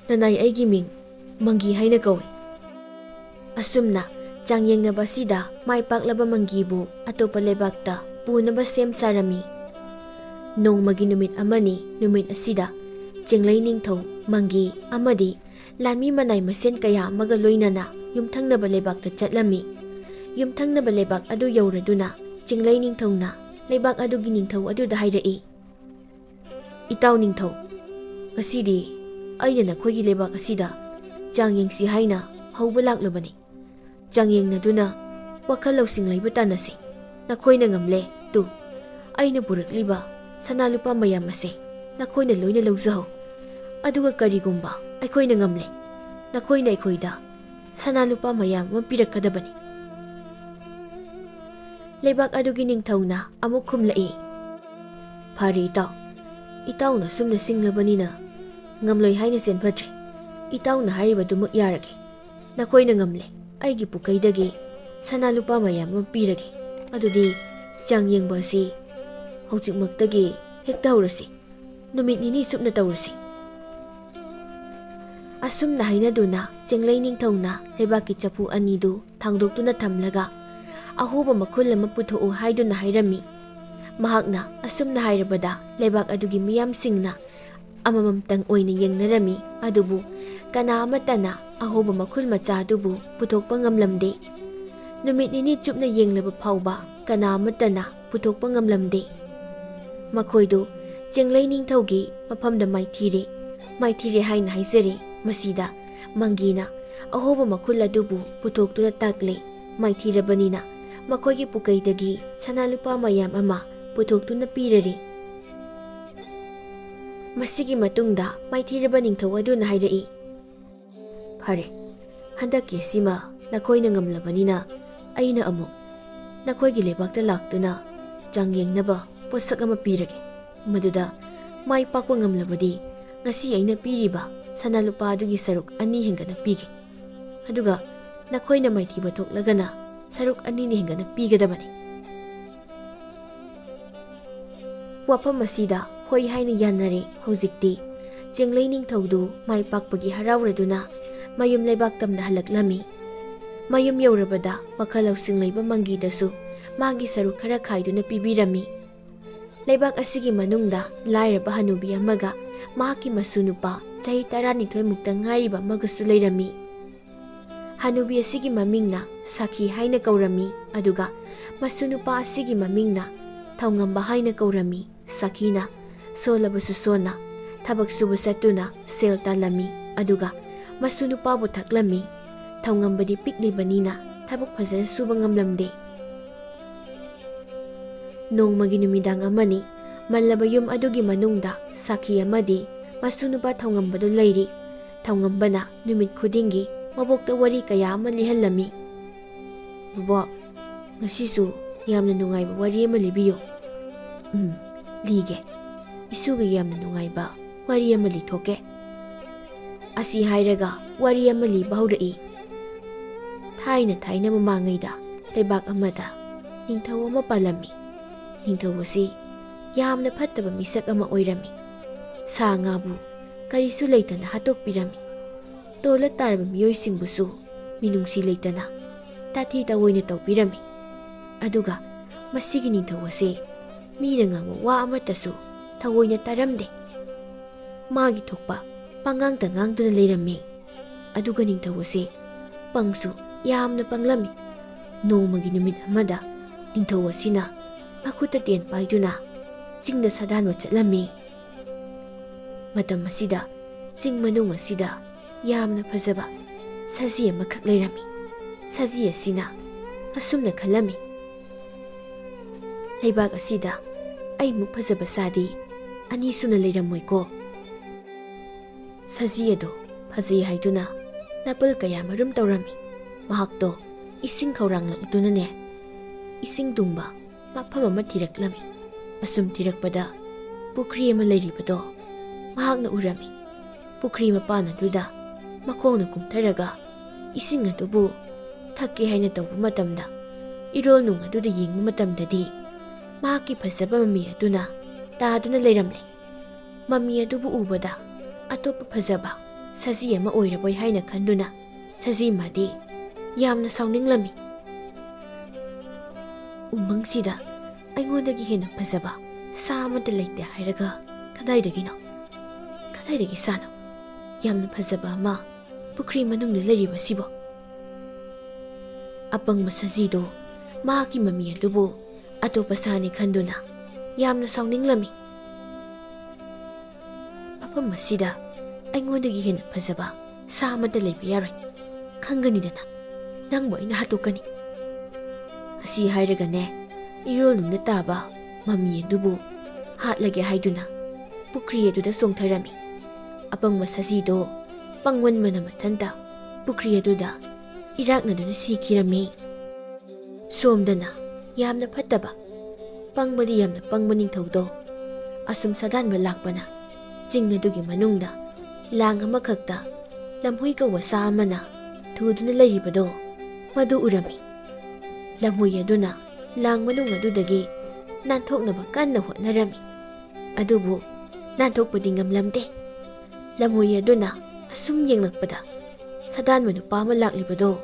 "ꯅꯅꯥꯏ, ꯑꯩꯒꯤ ꯃꯤꯡ ꯃꯪꯒꯤ ꯍꯥꯏꯅ ꯀꯧꯏ꯫" ꯑꯁꯨꯝꯅ ꯆꯥꯡꯌꯦꯡꯅꯕ ꯑꯁꯤꯗ ꯃꯥꯏ ꯄꯥꯛꯂꯕ ꯃꯪꯒꯤꯕꯨ ꯑꯇꯣꯞꯄ ꯂꯩꯕꯥꯛꯇ ꯄꯨꯅꯕ ꯁꯦꯝ ꯁꯥꯔꯝꯃꯤ꯫ ꯅꯣꯡꯃꯒꯤ ꯅꯨꯃꯤꯠ ꯑꯃꯅꯤ꯫ ꯅꯨꯃꯤꯠ ꯑꯁꯤꯗ ꯆꯦꯡꯂꯩ ꯅꯤꯡꯊꯧ, ꯃꯪꯒꯤ ꯑꯃꯗꯤ ꯂꯥꯟꯃꯤ ꯃꯅꯥꯏ ꯃꯁꯦꯟ ꯀꯌꯥ ꯑꯃꯒ ꯂꯣꯏꯅꯅ ꯌꯨꯝꯊꯪꯅꯕ ꯂꯩꯕꯥꯛꯇ ꯆꯠꯂꯝꯃꯤ꯫ ꯌꯨꯝꯊꯪꯅꯕ ꯂꯩꯕꯥꯛ ꯑꯗꯨ ꯌꯧꯔꯗꯨꯅ ꯆꯤꯡꯂꯩ ꯅꯤꯡꯊꯧꯅ ꯂꯩꯕꯥꯛ ꯑꯗꯨꯒꯤ ꯅꯤꯡꯊꯧ ꯑꯗꯨꯗ ꯍꯥꯏꯔꯛꯏ, "ꯏꯇꯥꯎ ꯅꯤꯡꯊꯧ, ꯉꯁꯤꯗꯤ ꯑꯩꯅ ꯅꯈꯣꯏꯒꯤ ꯂꯩꯕꯥꯛ ꯑꯁꯤꯗ ꯆꯥꯡꯌꯦꯡꯁꯤ ꯍꯥꯏꯅ ꯍꯧꯕ ꯂꯥꯛꯂꯕꯅꯤ꯫ ꯆꯥꯡꯌꯦꯡꯅꯗꯨꯅ ꯋꯥꯈꯜ ꯂꯧꯁꯤꯡ ꯂꯩꯕ ꯇꯥꯟꯅꯁꯤ꯫ ꯅꯈꯣꯏꯅ ꯉꯝꯂꯦ꯫ ꯇꯨ, ꯑꯩꯅ ꯄꯨꯔꯛꯂꯤꯕ ꯁꯅꯥ ꯂꯨꯄꯥ ꯃꯌꯥꯝ ꯑꯁꯦ ꯅꯈꯣꯏꯅ ꯂꯣꯏꯅ ꯂꯧꯖꯍꯧ꯫ ꯑꯗꯨꯒ ꯀꯔꯤꯒꯨꯝꯕ ꯑꯩꯈꯣꯏꯅ ꯉꯝꯂꯦ, ꯅꯈꯣꯏꯅ ꯑꯩꯈꯣꯏꯗ ꯁꯅꯥ ꯂꯨꯄꯥ ꯃꯌꯥꯝ ꯑꯃ ꯄꯤꯔꯛꯀꯗꯕꯅꯤ꯫" ꯂꯩꯕꯥꯛ ꯑꯗꯨꯒꯤ ꯅꯤꯡꯊꯧꯅ ꯑꯃꯨꯛ ꯈꯨꯝꯂꯛꯏ, "ꯐꯔꯦ ꯏꯇꯥꯎ, ꯏꯇꯥꯎꯅ ꯑꯁꯨꯝꯅ ꯁꯤꯡꯂꯕꯅꯤꯅ ꯉꯝꯂꯣꯏ ꯍꯥꯏꯅ ꯆꯦꯟꯐꯗ꯭ꯔꯦ꯫ ꯏꯇꯥꯎꯅ ꯍꯥꯏꯔꯤꯕꯗꯨꯃꯛ ꯌꯥꯔꯒꯦ꯫ ꯅꯈꯣꯏꯅ ꯉꯝꯂꯦ꯫ ꯑꯩꯒꯤ ꯄꯨꯀꯩꯗꯒꯤ ꯁꯅꯥ ꯂꯨꯄꯥ ꯃꯌꯥꯝ ꯑꯃ ꯄꯤꯔꯒꯦ꯫ ꯑꯗꯨꯗꯤ ꯆꯥꯡ ꯌꯦꯡꯕ ꯑꯁꯤ ꯍꯧꯖꯤꯛꯃꯛꯇꯒꯤ ꯍꯦꯛꯇ ꯍꯧꯔꯁꯤ꯫ ꯅꯨꯃꯤꯠ ꯅꯤꯅꯤ ꯆꯨꯞꯅ ꯇꯧꯔꯁꯤ꯫" ꯑꯁꯨꯝꯅ ꯍꯥꯏꯅꯗꯨꯅ ꯆꯤꯡꯂꯩ ꯅꯤꯡꯊꯧꯅ ꯂꯩꯕꯥꯛꯀꯤ ꯆꯐꯨ ꯑꯅꯤꯗꯨ ꯊꯥꯡꯗꯣꯛꯇꯨꯅ ꯊꯝꯂꯒ, "ꯑꯍꯣꯕ ꯃꯈꯨꯜ ꯑꯃ ꯄꯨꯊꯣꯛꯎ" ꯍꯥꯏꯗꯨꯅ ꯍꯥꯏꯔꯝꯃꯤ꯫ ꯃꯍꯥꯛꯅ ꯑꯁꯨꯝꯅ ꯍꯥꯏꯔꯕꯗ ꯂꯩꯕꯥꯛ ꯑꯗꯨꯒꯤ ꯃꯤꯌꯥꯝꯁꯤꯡꯅ ꯑꯃꯃꯝꯇꯪ ꯑꯣꯏꯅ ꯌꯦꯡꯅꯔꯝꯃꯤ꯫ ꯑꯗꯨꯕꯨ ꯀꯅꯥ ꯑꯃꯠꯇꯅ ꯑꯍꯣꯕ ꯃꯈꯨꯜ ꯃꯆꯥ ꯑꯗꯨꯕꯨ ꯄꯨꯊꯣꯛꯄ ꯉꯝꯂꯝꯗꯦ꯫ ꯅꯨꯃꯤꯠ ꯅꯤꯅꯤ ꯆꯨꯞꯅ ꯌꯦꯡꯂꯕ ꯐꯥꯎꯕ ꯀꯅꯥ ꯑꯃꯠꯇꯅ ꯄꯨꯊꯣꯛꯄ ꯉꯝꯂꯝꯗꯦ꯫ ꯃꯈꯣꯏꯗꯨ ꯆꯤꯡꯂꯩ ꯅꯤꯡꯊꯧꯒꯤ ꯃꯐꯝꯗ ꯃꯥꯏꯊꯤꯔꯦ꯫ ꯃꯥꯏꯊꯤꯔꯦ ꯍꯥꯏꯅ ꯍꯥꯏꯖꯔꯦ꯫ ꯃꯁꯤꯗ ꯃꯪꯒꯤꯅ ꯑꯍꯣꯕ ꯃꯈꯨꯜ ꯑꯗꯨꯕꯨ ꯄꯨꯊꯣꯛꯇꯨꯅ ꯇꯥꯛꯂꯦ꯫ ꯃꯥꯏꯊꯤꯔꯕꯅꯤꯅ ꯃꯈꯣꯏꯒꯤ ꯄꯨꯀꯩꯗꯒꯤ ꯁꯅꯥ ꯂꯨꯄꯥ ꯃꯌꯥꯝ ꯑꯃ ꯄꯨꯊꯣꯛꯇꯨꯅ ꯄꯤꯔꯔꯦ꯫ ꯃꯁꯤꯒꯤ ꯃꯇꯨꯡꯗ ꯃꯥꯏꯊꯤꯔꯕ ꯅꯤꯡꯊꯧ ꯑꯗꯨꯅ ꯍꯥꯏꯔꯛꯏ, "ꯐꯔꯦ, ꯍꯟꯗꯛꯀꯤ ꯑꯁꯤꯃ ꯅꯈꯣꯏꯅ ꯉꯝꯂꯕꯅꯤꯅ ꯑꯩꯅ ꯑꯃꯨꯛ ꯅꯈꯣꯏꯒꯤ ꯂꯩꯕꯥꯛꯇ ꯂꯥꯛꯇꯨꯅ ꯆꯥꯡꯌꯦꯡꯅꯕ ꯄꯣꯠꯁꯛ ꯑꯃ ꯄꯤꯔꯒꯦ꯫ ꯃꯗꯨꯗ ꯃꯥꯏ ꯄꯥꯛꯄ ꯉꯝꯂꯕꯗꯤ ꯉꯁꯤ ꯑꯩꯅ ꯄꯤꯔꯤꯕ ꯁꯅꯥ ꯂꯨꯄꯥ ꯑꯗꯨꯒꯤ ꯁꯔꯨꯛ ꯑꯅꯤ ꯍꯦꯟꯒꯠꯅ ꯄꯤꯒꯦ꯫ ꯑꯗꯨꯒ ꯅꯈꯣꯏꯅ ꯃꯥꯏꯊꯤꯕ ꯊꯣꯛꯂꯒꯅ ꯁꯔꯨꯛ ꯑꯅꯤꯅ ꯍꯦꯟꯒꯠꯅ ꯄꯤꯒꯗꯕꯅꯤ꯫" ꯋꯥꯐꯝ ꯑꯁꯤꯗ ꯍꯣꯏ ꯍꯥꯏꯅ ꯌꯥꯅꯔꯦ꯫ ꯍꯧꯖꯤꯛꯇꯤ ꯆꯤꯡꯂꯩ ꯅꯤꯡꯊꯧꯗꯨ ꯃꯥꯏ ꯄꯥꯛꯄꯒꯤ ꯍꯔꯥꯎꯔꯗꯨꯅ ꯃꯌꯨꯝ ꯂꯩꯕꯥꯛ ꯇꯝꯅ ꯍꯜꯂꯛꯂꯝꯃꯤ꯫ ꯃꯌꯨꯝ ꯌꯧꯔꯕꯗ ꯋꯥꯈꯜ ꯂꯧꯁꯤꯡ ꯂꯩꯕ ꯃꯪꯒꯤꯗꯁꯨ ꯃꯥꯒꯤ ꯁꯔꯨꯛ ꯈꯔ ꯈꯥꯏꯗꯨꯅ ꯄꯤꯕꯤꯔꯝꯃꯤ꯫ ꯂꯩꯕꯥꯛ ꯑꯁꯤꯒꯤ ꯃꯅꯨꯡꯗ ꯂꯥꯏꯔꯕ ꯍꯅꯨꯕꯤ ꯑꯃꯒ ꯃꯍꯥꯛꯀꯤ ꯃꯁꯨ ꯅꯨꯄꯥ ꯆꯍꯤ ꯇꯔꯥꯅꯤꯊꯣꯏ ꯃꯨꯛꯇ ꯉꯥꯏꯔꯤꯕ ꯑꯃꯒꯁꯨ ꯂꯩꯔꯝꯃꯤ꯫ ꯍꯅꯨꯕꯤ ꯑꯁꯤꯒꯤ ꯃꯃꯤꯡꯅ ꯁꯥꯈꯤ ꯍꯥꯏꯅ ꯀꯧꯔꯝꯃꯤ, ꯑꯗꯨꯒ ꯃꯁꯨ ꯅꯨꯄꯥ ꯑꯁꯤꯒꯤ ꯃꯃꯤꯡꯅ ꯊꯧꯉꯝꯕ ꯍꯥꯏꯅ ꯀꯧꯔꯝꯃꯤ꯫ ꯁꯥꯈꯤꯅ ꯁꯣꯜꯂꯕꯁꯨ ꯁꯣꯟꯅ ꯊꯕꯛ ꯁꯨꯕ ꯆꯠꯇꯨꯅ ꯁꯦꯜ ꯇꯥꯜꯂꯝꯃꯤ, ꯑꯗꯨꯒ ꯃꯁꯨ ꯅꯨꯄꯥꯕꯨ ꯊꯥꯛꯂꯝꯃꯤ꯫ ꯊꯧꯉꯝꯕꯗꯤ ꯄꯤꯛꯂꯤꯕꯅꯤꯅ ꯊꯕꯛ ꯐꯖꯅ ꯁꯨꯕ ꯉꯝꯂꯝꯗꯦ꯫ ꯅꯣꯡꯃꯒꯤ ꯅꯨꯃꯤꯗꯥꯡ ꯑꯃꯅꯤ꯫ ꯃꯜꯂꯕ ꯌꯨꯝ ꯑꯗꯨꯒꯤ ꯃꯅꯨꯡꯗ ꯁꯥꯈꯤ ꯑꯃꯗꯤ ꯃꯁꯨ ꯅꯨꯄꯥ ꯊꯧꯉꯝꯕꯗꯨ ꯂꯩꯔꯤ꯫ ꯊꯧꯉꯝꯕꯅ ꯅꯨꯃꯤꯠ ꯈꯨꯗꯤꯡꯒꯤ ꯃꯕꯣꯛꯇ ꯋꯥꯔꯤ ꯀꯌꯥ ꯑꯃ ꯂꯤꯍꯜꯂꯝꯃꯤ꯫ "ꯕꯣꯕꯣꯛ, ꯉꯁꯤꯁꯨ ꯌꯥꯝꯅ ꯅꯨꯡꯉꯥꯏꯕ ꯋꯥꯔꯤ ꯑꯃ ꯂꯤꯕꯤꯌꯨ꯫" "ꯎꯝ, ꯂꯤꯒꯦ꯫ ꯏꯁꯨꯒ ꯌꯥꯝꯅ ꯅꯨꯡꯉꯥꯏꯕ ꯋꯥꯔꯤ ꯑꯃ ꯂꯤꯊꯣꯛꯀꯦ꯫" ꯑꯁꯤ ꯍꯥꯏꯔꯒ ꯋꯥꯔꯤ ꯑꯃ ꯂꯤꯕ ꯍꯧꯔꯛꯏ꯫ ꯊꯥꯏꯅ ꯊꯥꯏꯅ ꯃꯃꯥꯡꯉꯩꯗ ꯂꯩꯕꯥꯛ ꯑꯃꯗ ꯅꯤꯡꯊꯧ ꯑꯃ ꯄꯥꯜꯂꯝꯃꯤ꯫ ꯅꯤꯡꯊꯧ ꯑꯁꯤ ꯌꯥꯝꯅ ꯐꯠꯇꯕ ꯃꯤꯁꯛ ꯑꯃ ꯑꯣꯏꯔꯝꯃꯤ꯫ ꯁꯥ ꯉꯥꯕꯨ ꯀꯔꯤꯁꯨ ꯂꯩꯇꯅ ꯍꯥꯠꯇꯣꯛꯄꯤꯔꯝꯃꯤ꯫ ꯇꯣꯜꯂ ꯇꯥꯔꯕ ꯃꯤꯑꯣꯏꯁꯤꯡꯕꯨꯁꯨ ꯃꯤꯅꯨꯡꯁꯤ ꯂꯩꯇꯅ ꯇꯥꯊꯤ ꯇꯑꯣꯏꯅ ꯇꯧꯕꯤꯔꯝꯃꯤ꯫ ꯑꯗꯨꯒ ꯃꯁꯤꯒꯤ ꯅꯤꯡꯊꯧ ꯑꯁꯤ ꯃꯤꯅ ꯉꯥꯡꯕ ꯋꯥ ꯑꯃꯠꯇꯁꯨ ꯊꯑꯣꯏꯅ ꯇꯥꯔꯝꯗꯦ꯫ ꯃꯥꯒꯤ ꯊꯣꯛꯄ ꯄꯉꯥꯡꯇ ꯉꯥꯡꯗꯨꯅ ꯂꯩꯔꯝꯃꯤ꯫ ꯑꯗꯨꯒ ꯅꯤꯡꯊꯧ ꯑꯁꯤ ꯄꯪꯁꯨ ꯌꯥꯝꯅ ꯄꯪꯂꯝꯃꯤ꯫ ꯅꯣꯡꯃꯒꯤ ꯅꯨꯃꯤꯠ ꯑꯃꯗ ꯅꯤꯡꯊꯧ ꯑꯁꯤꯅ ꯃꯈꯨꯠꯇ ꯇꯦꯟ ꯄꯥꯏꯗꯨꯅ ꯆꯤꯡꯗ ꯁꯥꯗꯥꯟꯕ ꯆꯠꯂꯝꯃꯤ꯫ ꯃꯇꯝ ꯑꯁꯤꯗ ꯆꯤꯡ ꯃꯅꯨꯡ ꯑꯁꯤꯗ ꯌꯥꯝꯅ ꯐꯖꯕ ꯁꯖꯤ ꯑꯃꯈꯛ ꯂꯩꯔꯝꯃꯤ꯫ ꯁꯖꯤ ꯑꯁꯤꯅ ꯑꯁꯨꯝꯅ ꯈꯜꯂꯝꯃꯤ, "ꯂꯩꯕꯥꯛ ꯑꯁꯤꯗ ꯑꯩꯃꯨꯛ ꯐꯖꯕ ꯁꯥꯗꯤ ꯑꯅꯤ ꯁꯨꯅ ꯂꯩꯔꯝꯃꯣꯏꯀꯣ"꯫ ꯁꯖꯤ ꯑꯗꯣ ꯐꯖꯩ ꯍꯥꯏꯗꯨꯅ ꯅꯥꯄꯜ ꯀꯌꯥ ꯃꯔꯨꯝ ꯇꯧꯔꯝꯃꯤ꯫ ꯃꯍꯥꯛꯇꯣ ꯏꯁꯤꯡ ꯈꯧꯔꯥꯡꯂꯛꯇꯨꯅꯅꯦ, ꯏꯁꯤꯡ ꯇꯨꯡꯕ ꯃꯐꯝ ꯑꯃ ꯊꯤꯔꯛꯂꯝꯃꯤ꯫ ꯑꯁꯨꯝ ꯊꯤꯔꯛꯄꯗ ꯄꯨꯈ꯭ꯔꯤ ꯑꯃ ꯂꯩꯔꯤꯕꯗꯣ ꯃꯍꯥꯛꯅ ꯎꯔꯝꯃꯤ꯫ ꯄꯨꯈ꯭ꯔꯤ ꯃꯄꯥꯟ ꯑꯗꯨꯗ ꯃꯈꯣꯡꯅ ꯀꯨꯝꯊꯔꯒ ꯏꯁꯤꯡ ꯑꯗꯨꯕꯨ ꯊꯛꯀꯦ ꯍꯥꯏꯅ ꯇꯧꯕ ꯃꯇꯝꯗ, ꯏꯔꯣꯜ ꯅꯨꯡ ꯑꯗꯨꯗ ꯌꯦꯡꯕ ꯃꯇꯝꯗꯗꯤ ꯃꯍꯥꯛꯀꯤ ꯐꯖꯕ ꯃꯃꯤ ꯑꯗꯨꯅ ꯇꯥꯗꯨꯅ ꯂꯩꯔꯝꯂꯦ꯫ ꯃꯃꯤ ꯑꯗꯨꯕꯨ ꯎꯕꯗ ꯑꯇꯣꯞꯄ ꯐꯖꯕ ꯁꯖꯤ ꯑꯃ ꯑꯣꯏꯔꯕꯣꯏ ꯍꯥꯏꯅ ꯈꯟꯗꯨꯅ ꯁꯖꯤ ꯃꯥꯗꯤ ꯌꯥꯝꯅ ꯁꯥꯎꯅꯤꯡꯂꯝꯃꯤ꯫ "ꯎꯃꯪꯁꯤꯗ ꯑꯩꯉꯣꯟꯗꯒꯤ ꯍꯦꯟꯅ ꯐꯖꯕ ꯁꯥ ꯑꯃꯠꯇ ꯂꯩꯇꯦ ꯍꯥꯏꯔꯒ ꯀꯗꯥꯏꯗꯒꯤꯅꯣ? ꯀꯗꯥꯏꯗꯒꯤ ꯁꯥꯅꯣ? ꯌꯥꯝꯅ ꯐꯖꯕ ꯑꯃ ꯄꯨꯈ꯭ꯔꯤ ꯃꯅꯨꯡꯗ ꯂꯩꯔꯤꯕꯁꯤꯕꯣ?" ꯑꯄꯪꯕ ꯁꯖꯤꯗꯣ ꯃꯍꯥꯛꯀꯤ ꯃꯃꯤ ꯑꯗꯨꯕꯨ ꯑꯇꯣꯞꯄ ꯁꯥꯅꯤ ꯈꯟꯗꯨꯅ ꯌꯥꯝꯅ ꯁꯥꯎꯅꯤꯡꯂꯝꯃꯤ꯫ "ꯃꯐꯝ ꯑꯁꯤꯗ ꯑꯩꯉꯣꯟꯗꯒꯤ ꯍꯦꯟꯅ ꯐꯖꯕ ꯁꯥ ꯑꯃꯠꯇ ꯂꯩꯕ ꯌꯥꯔꯣꯏ꯫ ꯈꯪꯒꯅꯤꯗꯅ, ꯅꯪꯕꯨ ꯑꯩꯅ ꯍꯥꯠꯇꯣꯛꯀꯅꯤ"꯫ ꯑꯁꯤ ꯍꯥꯏꯔꯒꯅꯦ, ꯏꯔꯣꯜ ꯅꯨꯡꯗ ꯇꯥꯕ ꯃꯃꯤ ꯑꯗꯨꯕꯨ ꯍꯥꯠꯂꯒꯦ ꯍꯥꯏꯗꯨꯅ ꯄꯨꯈ꯭ꯔꯤ ꯑꯗꯨꯗ ꯆꯣꯡꯊꯔꯝꯃꯤ꯫ ꯑꯄꯪꯕ ꯁꯖꯤꯗꯣ ꯄꯪꯃꯟꯕꯅ ꯃꯊꯟꯇ ꯄꯨꯈ꯭ꯔꯤ ꯑꯗꯨꯗ ꯏꯔꯥꯛꯅꯗꯨꯅ ꯁꯤꯈꯤꯔꯝꯃꯤ꯫ ꯁꯣꯝꯗꯅ ꯌꯥꯝꯅ ꯐꯠꯇꯕ, ꯄꯪꯕꯗꯤ ꯌꯥꯝꯅ ꯄꯪꯕ ꯅꯤꯡꯊꯧꯗꯣ ꯑꯁꯨꯝ ꯁꯥꯗꯥꯟꯕ ꯂꯥꯛꯄꯅ ꯆꯤꯡ ꯑꯗꯨꯒꯤ ꯃꯅꯨꯡꯗ ꯂꯥꯡ ꯑꯃꯈꯛꯇ ꯂꯝꯍꯨꯏ ꯀꯧꯕ ꯁꯥ ꯑꯃꯅ ꯊꯨꯗꯨꯅ ꯂꯩꯔꯤꯕꯗꯣ, ꯃꯗꯨ ꯎꯔꯝꯃꯤ꯫ ꯂꯝꯍꯨꯏ ꯑꯗꯨꯅ ꯂꯥꯡ ꯃꯅꯨꯡ ꯑꯗꯨꯗꯒꯤ ꯅꯥꯟꯊꯣꯛꯅꯕ ꯀꯟꯅ ꯍꯣꯠꯅꯔꯝꯃꯤ꯫ ꯑꯗꯨꯕꯨ ꯅꯥꯟꯊꯣꯛꯄꯗꯤ ꯉꯝꯂꯝꯗꯦ꯫ ꯂꯝꯍꯨꯏ ꯑꯗꯨꯅ ꯑꯁꯨꯝ ꯌꯦꯡꯂꯛꯄꯗ, ꯁꯥꯗꯥꯟꯕ ꯅꯨꯄꯥ ꯑꯃ ꯂꯥꯛꯂꯤꯕꯗꯣ,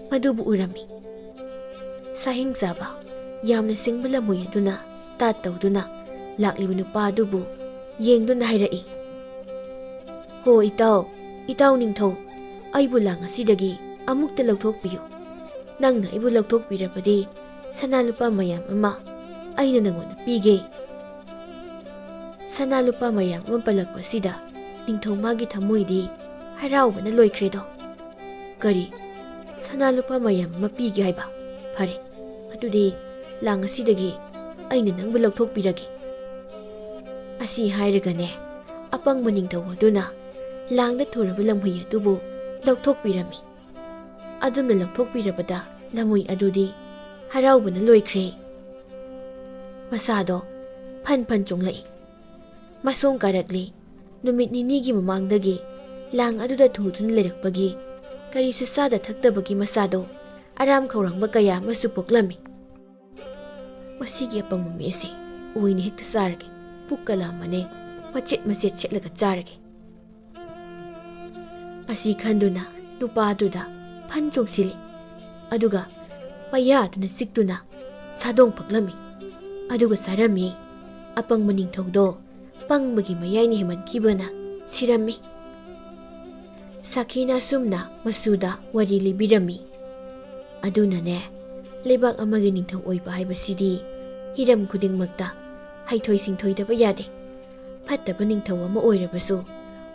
ꯃꯗꯨꯕꯨ ꯎꯔꯝꯃꯤ꯫ ꯁꯥꯍꯤꯡ ꯆꯥꯕ, ꯌꯥꯝꯅ ꯁꯤꯡꯕ ꯂꯝꯍꯨꯏ ꯑꯗꯨꯅ ꯇꯥꯠ ꯇꯧꯗꯨꯅ ꯂꯥꯛꯂꯤꯕ ꯅꯨꯄꯥ ꯑꯗꯨꯕꯨ ꯌꯦꯡꯗꯨꯅ ꯍꯥꯏꯔꯛꯏ, "ꯍꯣ ꯏꯇꯥꯎ, ꯏꯇꯥꯎ ꯅꯤꯡꯊꯧ, ꯑꯩꯕꯨ ꯂꯥꯡ ꯑꯁꯤꯗꯒꯤ ꯑꯃꯨꯛꯇ ꯂꯧꯊꯣꯛꯄꯤꯌꯨ꯫ ꯅꯪꯅ ꯑꯩꯕꯨ ꯂꯧꯊꯣꯛꯄꯤꯔꯕꯗꯤ ꯁꯅꯥ ꯂꯨꯄꯥ ꯃꯌꯥꯝ ꯑꯃ ꯑꯩꯅ ꯅꯉꯣꯟꯗ ꯄꯤꯒꯦ"꯫ ꯁꯅꯥ ꯂꯨꯄꯥ ꯃꯌꯥꯝ ꯑꯃ ꯄꯜꯂꯛꯄꯁꯤꯗ ꯅꯤꯡꯊꯧ ꯃꯥꯒꯤ ꯊꯃꯣꯏꯗꯤ ꯍꯔꯥꯎꯕꯅ ꯂꯣꯏꯈ꯭ꯔꯦꯗꯣ꯫ "ꯀꯔꯤ? ꯁꯅꯥ ꯂꯨꯄꯥ ꯃꯌꯥꯝ ꯑꯃ ꯄꯤꯒꯦ ꯍꯥꯏꯕ? ꯐꯔꯦ, ꯑꯗꯨꯗꯤ ꯂꯥꯡ ꯑꯁꯤꯗꯒꯤ ꯑꯩꯅ ꯅꯪꯕꯨ ꯂꯧꯊꯣꯛꯄꯤꯔꯒꯦ"꯫ ꯑꯁꯤ ꯍꯥꯏꯔꯒꯅꯦ, ꯑꯄꯪꯕ ꯅꯤꯡꯊꯧ ꯑꯗꯨꯅ ꯂꯥꯡꯗ ꯊꯨꯔꯕ ꯂꯝꯍꯨꯏ ꯑꯗꯨꯕꯨ ꯂꯧꯊꯣꯛꯄꯤꯔꯝꯃꯤ꯫ ꯑꯗꯨꯝꯅ ꯂꯧꯊꯣꯛꯄꯤꯔꯕꯗ ꯂꯝꯍꯨꯏ ꯑꯗꯨꯗꯤ ꯍꯔꯥꯎꯕꯅ ꯂꯣꯏꯈ꯭ꯔꯦ꯫ ꯃꯁꯥꯗꯣ ꯐꯟ ꯐꯟ ꯆꯣꯡꯂꯛꯏ꯫ ꯃꯁꯣꯡ ꯀꯥꯔꯛꯂꯤ꯫ ꯅꯨꯃꯤꯠ ꯅꯤꯅꯤꯒꯤ ꯃꯃꯥꯡꯗꯒꯤ ꯂꯥꯡ ꯑꯗꯨꯗ ꯊꯨꯗꯨꯅ ꯂꯩꯔꯛꯄꯒꯤ, ꯀꯔꯤꯁꯨ ꯆꯥꯗ ꯊꯛꯇꯕꯒꯤ ꯃꯁꯥꯗꯣ ꯑꯔꯥꯝ ꯈꯧꯔꯥꯡꯕ ꯀꯌꯥ ꯑꯃꯁꯨ ꯄꯣꯛꯂꯝꯃꯤ꯫ "ꯃꯁꯤꯒꯤ ꯑꯄꯪꯕ ꯃꯤ ꯑꯁꯤ ꯑꯣꯏꯅ ꯍꯦꯛꯇ ꯆꯥꯔꯒꯦ꯫ ꯄꯨꯛꯀ ꯂꯥꯝꯃꯅꯦ, ꯃꯆꯦꯠ ꯃꯆꯦꯠ ꯁꯦꯠꯂꯒ ꯆꯥꯔꯒꯦ"꯫ ꯑꯁꯤ ꯈꯟꯗꯨꯅ ꯅꯨꯄꯥꯗꯨꯗ ꯐꯟ ꯆꯣꯡꯁꯤꯜꯂꯤ꯫ ꯑꯗꯨꯒ ꯃꯌꯥꯗꯨꯅ ꯆꯤꯛꯇꯨꯅ ꯁꯥꯗꯣꯡ ꯄꯛꯂꯝꯃꯤ꯫ ꯑꯗꯨꯒ ꯆꯥꯔꯝꯃꯤ꯫ ꯑꯄꯪꯕ ꯅꯤꯡꯊꯧꯗꯣ ꯄꯪꯕꯒꯤ ꯃꯌꯥꯏꯅ ꯍꯦꯟꯃꯟꯈꯤꯕꯅ ꯁꯤꯔꯝꯃꯤ꯫ ꯁꯥꯈꯤꯅ ꯑꯁꯨꯝꯅ ꯃꯁꯨꯗ ꯋꯥꯔꯤ ꯂꯤꯕꯤꯔꯝꯃꯤ꯫ ꯑꯗꯨꯅꯅꯦ, ꯂꯩꯕꯥꯛ ꯑꯃꯒꯤ ꯅꯤꯡꯊꯧ ꯑꯣꯏꯕ ꯍꯥꯏꯕꯁꯤꯗꯤ ꯍꯤꯔꯝ ꯈꯨꯗꯤꯡꯃꯛꯇ ꯍꯩꯊꯣꯏ ꯁꯤꯡꯊꯣꯏꯗꯕ ꯌꯥꯗꯦ꯫ ꯐꯠꯇꯕ ꯅꯤꯡꯊꯧ ꯑꯃ ꯑꯣꯏꯔꯕꯁꯨ,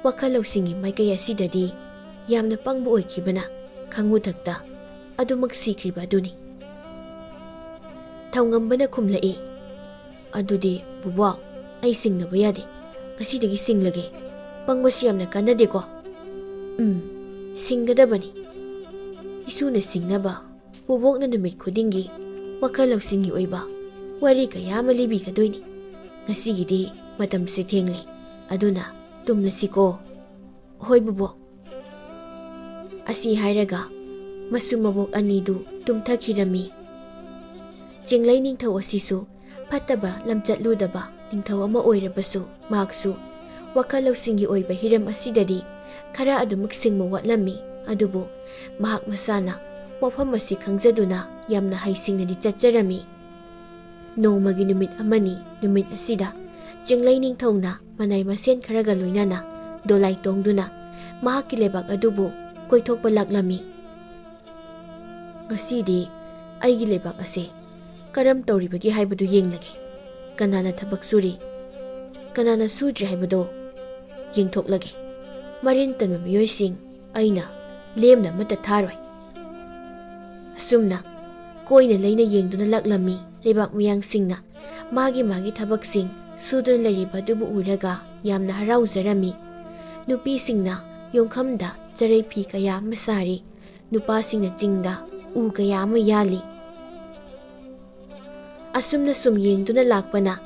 ꯋꯥꯈꯜ ꯂꯧꯁꯤꯡꯒꯤ ꯃꯥꯏꯀꯩ ꯑꯁꯤꯗꯗꯤ ꯌꯥꯝꯅ ꯄꯪꯕ ꯑꯣꯏꯈꯤꯕꯅ ꯈꯪꯉꯨꯊꯛꯇ ꯑꯗꯨꯃꯛ ꯁꯤꯈ꯭ꯔꯤꯕ ꯑꯗꯨꯅꯤ꯫ ꯊꯧꯉꯝꯕꯅ ꯈꯨꯝꯂꯛꯏ, "ꯑꯗꯨꯗꯤ ꯕꯨꯕꯣꯛ, ꯑꯩ ꯁꯤꯡꯅꯕ ꯌꯥꯗꯦ꯫ ꯉꯁꯤꯗꯒꯤ ꯁꯤꯡꯂꯒꯦ꯫ ꯄꯪꯕꯁꯤ ꯌꯥꯝꯅ ꯀꯥꯟꯅꯗꯦꯀꯣ"꯫ "ꯎꯝ, ꯁꯤꯡꯒꯗꯕꯅꯤ꯫ ꯏꯁꯨꯅ ꯁꯤꯡꯅꯕ ꯕꯨꯕꯣꯛꯅ ꯅꯨꯃꯤꯠ ꯈꯨꯗꯤꯡꯒꯤ ꯋꯥꯈꯜ ꯂꯧꯁꯤꯡꯒꯤ ꯑꯣꯏꯕ ꯋꯥꯔꯤ ꯀꯌꯥ ꯑꯃ ꯂꯤꯕꯤꯒꯗꯣꯏꯅꯤ꯫ ꯉꯁꯤꯒꯤꯗꯤ ꯃꯇꯝꯁꯦ ꯊꯦꯡꯂꯦ, ꯑꯗꯨꯅ ꯇꯨꯝꯂꯁꯤꯀꯣ"꯫ "ꯍꯣꯏ ꯕꯨꯕꯣꯛ"꯫ ꯑꯁꯤ ꯍꯥꯏꯔꯒ ꯃꯁꯨ ꯃꯕꯣꯛ ꯑꯅꯤꯗꯨ ꯇꯨꯝꯊꯈꯤꯔꯝꯃꯤ꯫ ꯆꯤꯡꯂꯩ ꯅꯤꯡꯊꯧ ꯑꯁꯤꯁꯨ ꯐꯠꯇꯕ ꯂꯝꯆꯠꯂꯨꯗꯕ ꯅꯤꯡꯊꯧ ꯑꯃ ꯑꯣꯏꯔꯕꯁꯨ, ꯃꯍꯥꯛꯁꯨ ꯋꯥꯈꯜ ꯂꯧꯁꯤꯡꯒꯤ ꯑꯣꯏꯕ ꯍꯤꯔꯝ ꯑꯁꯤꯗꯗꯤ ꯈꯔ ꯑꯗꯨꯃꯛ ꯁꯤꯡꯕ ꯋꯥꯠꯂꯝꯃꯤ꯫ ꯑꯗꯨꯕꯨ ꯃꯍꯥꯛ ꯃꯁꯥꯅ ꯋꯥꯐꯝ ꯑꯁꯤ ꯈꯪꯖꯗꯨꯅ ꯌꯥꯝꯅ ꯍꯩꯁꯤꯡꯅꯗꯤ ꯆꯠꯆꯔꯝꯃꯤ꯫ ꯅꯣꯡꯃꯒꯤ ꯅꯨꯃꯤꯠ ꯑꯃꯅꯤ꯫ ꯅꯨꯃꯤꯠ ꯑꯁꯤꯗ ꯆꯤꯡꯂꯩ ꯅꯤꯡꯊꯧꯅ ꯃꯅꯥꯏ ꯃꯁꯦꯟ ꯈꯔꯒ ꯂꯣꯏꯅꯅ ꯗꯣꯂꯥꯏ ꯇꯣꯡꯗꯨꯅ ꯃꯍꯥꯛꯀꯤ ꯂꯩꯕꯥꯛ ꯑꯗꯨꯕꯨ ꯀꯣꯏꯊꯣꯛꯄ ꯂꯥꯛꯂꯝꯃꯤ꯫ "ꯉꯁꯤꯗꯤ ꯑꯩꯒꯤ ꯂꯩꯕꯥꯛ ꯑꯁꯦ ꯀꯔꯝ ꯇꯧꯔꯤꯕꯒꯦ ꯍꯥꯏꯕꯗꯨ ꯌꯦꯡꯂꯒꯦ꯫ ꯀꯅꯥꯅ ꯊꯕꯛ ꯁꯨꯔꯤ, ꯀꯅꯥꯅ ꯁꯨꯗ꯭ꯔꯤ ꯍꯥꯏꯕꯗꯣ ꯌꯦꯡꯊꯣꯛꯂꯒꯦ꯫ ꯃꯔꯤꯟ ꯇꯟꯕ ꯃꯤꯑꯣꯏꯁꯤꯡ ꯑꯩꯅ ꯂꯦꯝꯅ ꯑꯃꯠꯇ ꯊꯥꯔꯣꯏ"꯫ ꯑꯁꯨꯝꯅ ꯀꯣꯏꯅ ꯂꯩꯅ ꯌꯦꯡꯗꯨꯅ ꯂꯥꯛꯂꯝꯃꯤ꯫ ꯂꯩꯕꯥꯛ ꯃꯤꯌꯥꯡꯁꯤꯡꯅ ꯃꯥꯒꯤ ꯃꯥꯒꯤ ꯊꯕꯛꯁꯤꯡ ꯁꯨꯗꯨꯅ ꯂꯩꯔꯤꯕ ꯑꯗꯨꯕꯨ ꯎꯔꯒ ꯌꯥꯝꯅ ꯍꯔꯥꯎꯖꯔꯝꯃꯤ꯫ ꯅꯨꯄꯤꯁꯤꯡꯅ ꯌꯣꯡꯈꯝꯗ ꯆꯔꯩ ꯐꯤ ꯀꯌꯥ ꯑꯃ ꯁꯥꯔꯤ, ꯅꯨꯄꯥꯁꯤꯡꯅ ꯆꯤꯡꯗ ꯎ ꯀꯌꯥ ꯑꯃ ꯌꯥꯜꯂꯤ꯫ ꯑꯁꯨꯝꯅ ꯁꯨꯝ ꯌꯦꯡꯗꯨꯅ ꯂꯥꯛꯄꯅ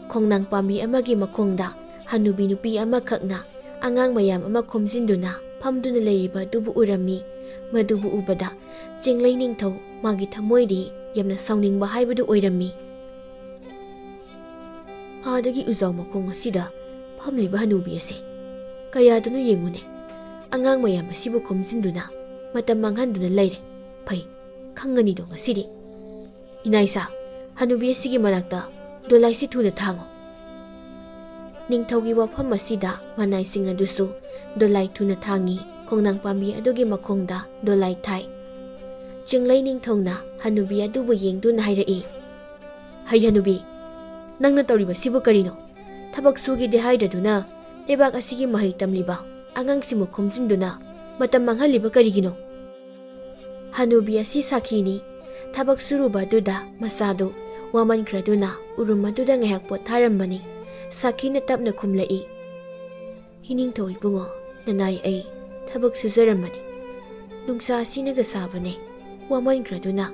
ꯈꯣꯡꯅꯥꯡ ꯄꯥꯝꯕꯤ ꯑꯃꯒꯤ ꯃꯈꯣꯡꯗ ꯍꯅꯨꯕꯤ ꯅꯨꯄꯤ ꯑꯃꯈꯛꯅ ꯑꯉꯥꯡ ꯃꯌꯥꯝ ꯑꯃ ꯈꯣꯝꯖꯤꯟꯗꯨꯅ ꯐꯝꯗꯨꯅ ꯂꯩꯔꯤꯕ ꯑꯗꯨꯕꯨ ꯎꯔꯝꯃꯤ꯫ ꯃꯗꯨꯕꯨ ꯎꯕꯗ ꯆꯤꯡꯂꯩ ꯅꯤꯡꯊꯧ ꯃꯥꯒꯤ ꯊꯃꯣꯏꯗꯤ ꯌꯥꯝꯅ ꯁꯥꯎꯅꯤꯡꯕ ꯍꯥꯏꯕꯗꯨ ꯑꯣꯏꯔꯝꯃꯤ꯫ "ꯑꯥꯗꯒꯤ ꯎꯖꯥꯎ ꯃꯈꯣꯡ ꯑꯁꯤꯗ ꯐꯝꯂꯤꯕ ꯍꯅꯨꯕꯤ ꯑꯁꯦ ꯀꯌꯥꯗꯅꯣ ꯌꯦꯡꯉꯨꯅꯦ꯫ ꯑꯉꯥꯡ ꯃꯌꯥꯝ ꯑꯁꯤꯕꯨ ꯈꯣꯝꯖꯤꯟꯗꯨꯅ ꯃꯇꯝ ꯃꯥꯡꯍꯟꯗꯨꯅ ꯂꯩꯔꯦ꯫ ꯐꯩ, ꯈꯪꯒꯅꯤꯗꯣ ꯉꯁꯤꯗꯤ꯫ ꯏꯅꯥꯏꯁꯥ, ꯍꯅꯨꯕꯤ ꯑꯁꯤꯒꯤ ꯃꯅꯥꯛꯇ ꯗꯣꯂꯥꯏꯁꯤ ꯊꯨꯅ ꯊꯥꯡꯉꯨ"꯫ ꯅꯤꯡꯊꯧꯒꯤ ꯋꯥꯐꯝ ꯑꯁꯤꯗ ꯃꯅꯥꯏꯁꯤꯡ ꯑꯗꯨꯁꯨ ꯗꯣꯂꯥꯏ ꯊꯨꯅ ꯊꯥꯡꯉꯤ꯫ ꯈꯣꯡꯅꯥꯡ ꯄꯥꯝꯕꯤ ꯑꯗꯨꯒꯤ ꯃꯈꯣꯡꯗ ꯗꯣꯂꯥꯏ ꯊꯥꯏ꯫ ꯆꯤꯡꯂꯩ ꯅꯤꯡꯊꯧꯅ ꯍꯅꯨꯕꯤ ꯑꯗꯨꯕꯨ ꯌꯦꯡꯗꯨꯅ ꯍꯥꯏꯔꯛꯏ, "ꯍꯩ ꯍꯅꯨꯕꯤ, ꯅꯪꯅ ꯇꯧꯔꯤꯕꯁꯤꯕꯨ ꯀꯔꯤꯅꯣ? ꯊꯕꯛ ꯁꯨꯒꯦꯗꯤ ꯍꯥꯏꯗ꯭ꯔꯗꯨꯅ ꯂꯩꯕꯥꯛ ꯑꯁꯤꯒꯤ ꯃꯍꯩ ꯇꯝꯂꯤꯕ ꯑꯉꯥꯡꯁꯤꯡꯕꯨ ꯈꯣꯝꯖꯤꯟꯗꯨꯅ ꯃꯇꯝ ꯃꯥꯡꯍꯜꯂꯤꯕ ꯀꯔꯤꯒꯤꯅꯣ?" ꯍꯅꯨꯕꯤ ꯑꯁꯤ ꯁꯥꯈꯤꯅꯤ꯫ ꯊꯕꯛ ꯁꯨꯔꯨꯕ ꯑꯗꯨꯗ ꯃꯁꯥꯗꯨ ꯋꯥꯃꯟꯈ꯭ꯔꯗꯨꯅ ꯎꯔꯨꯝ ꯑꯗꯨꯗ ꯉꯥꯏꯍꯥꯛ ꯄꯣꯊꯥꯔꯝꯕꯅꯤ꯫ ꯁꯥꯈꯤꯅ ꯇꯞꯅ ꯈꯨꯝꯂꯛꯏ, "ꯏꯅꯤꯡꯊꯧ ꯏꯕꯨꯡꯉꯣ, ꯅꯅꯥꯏ ꯑꯩ ꯊꯕꯛ ꯁꯨꯖꯔꯝꯕꯅꯤ꯫ ꯅꯨꯡꯁꯥ ꯑꯁꯤꯅꯒ ꯁꯥꯕꯅꯦ꯫ ꯋꯥꯃꯟꯈ꯭ꯔꯗꯨꯅ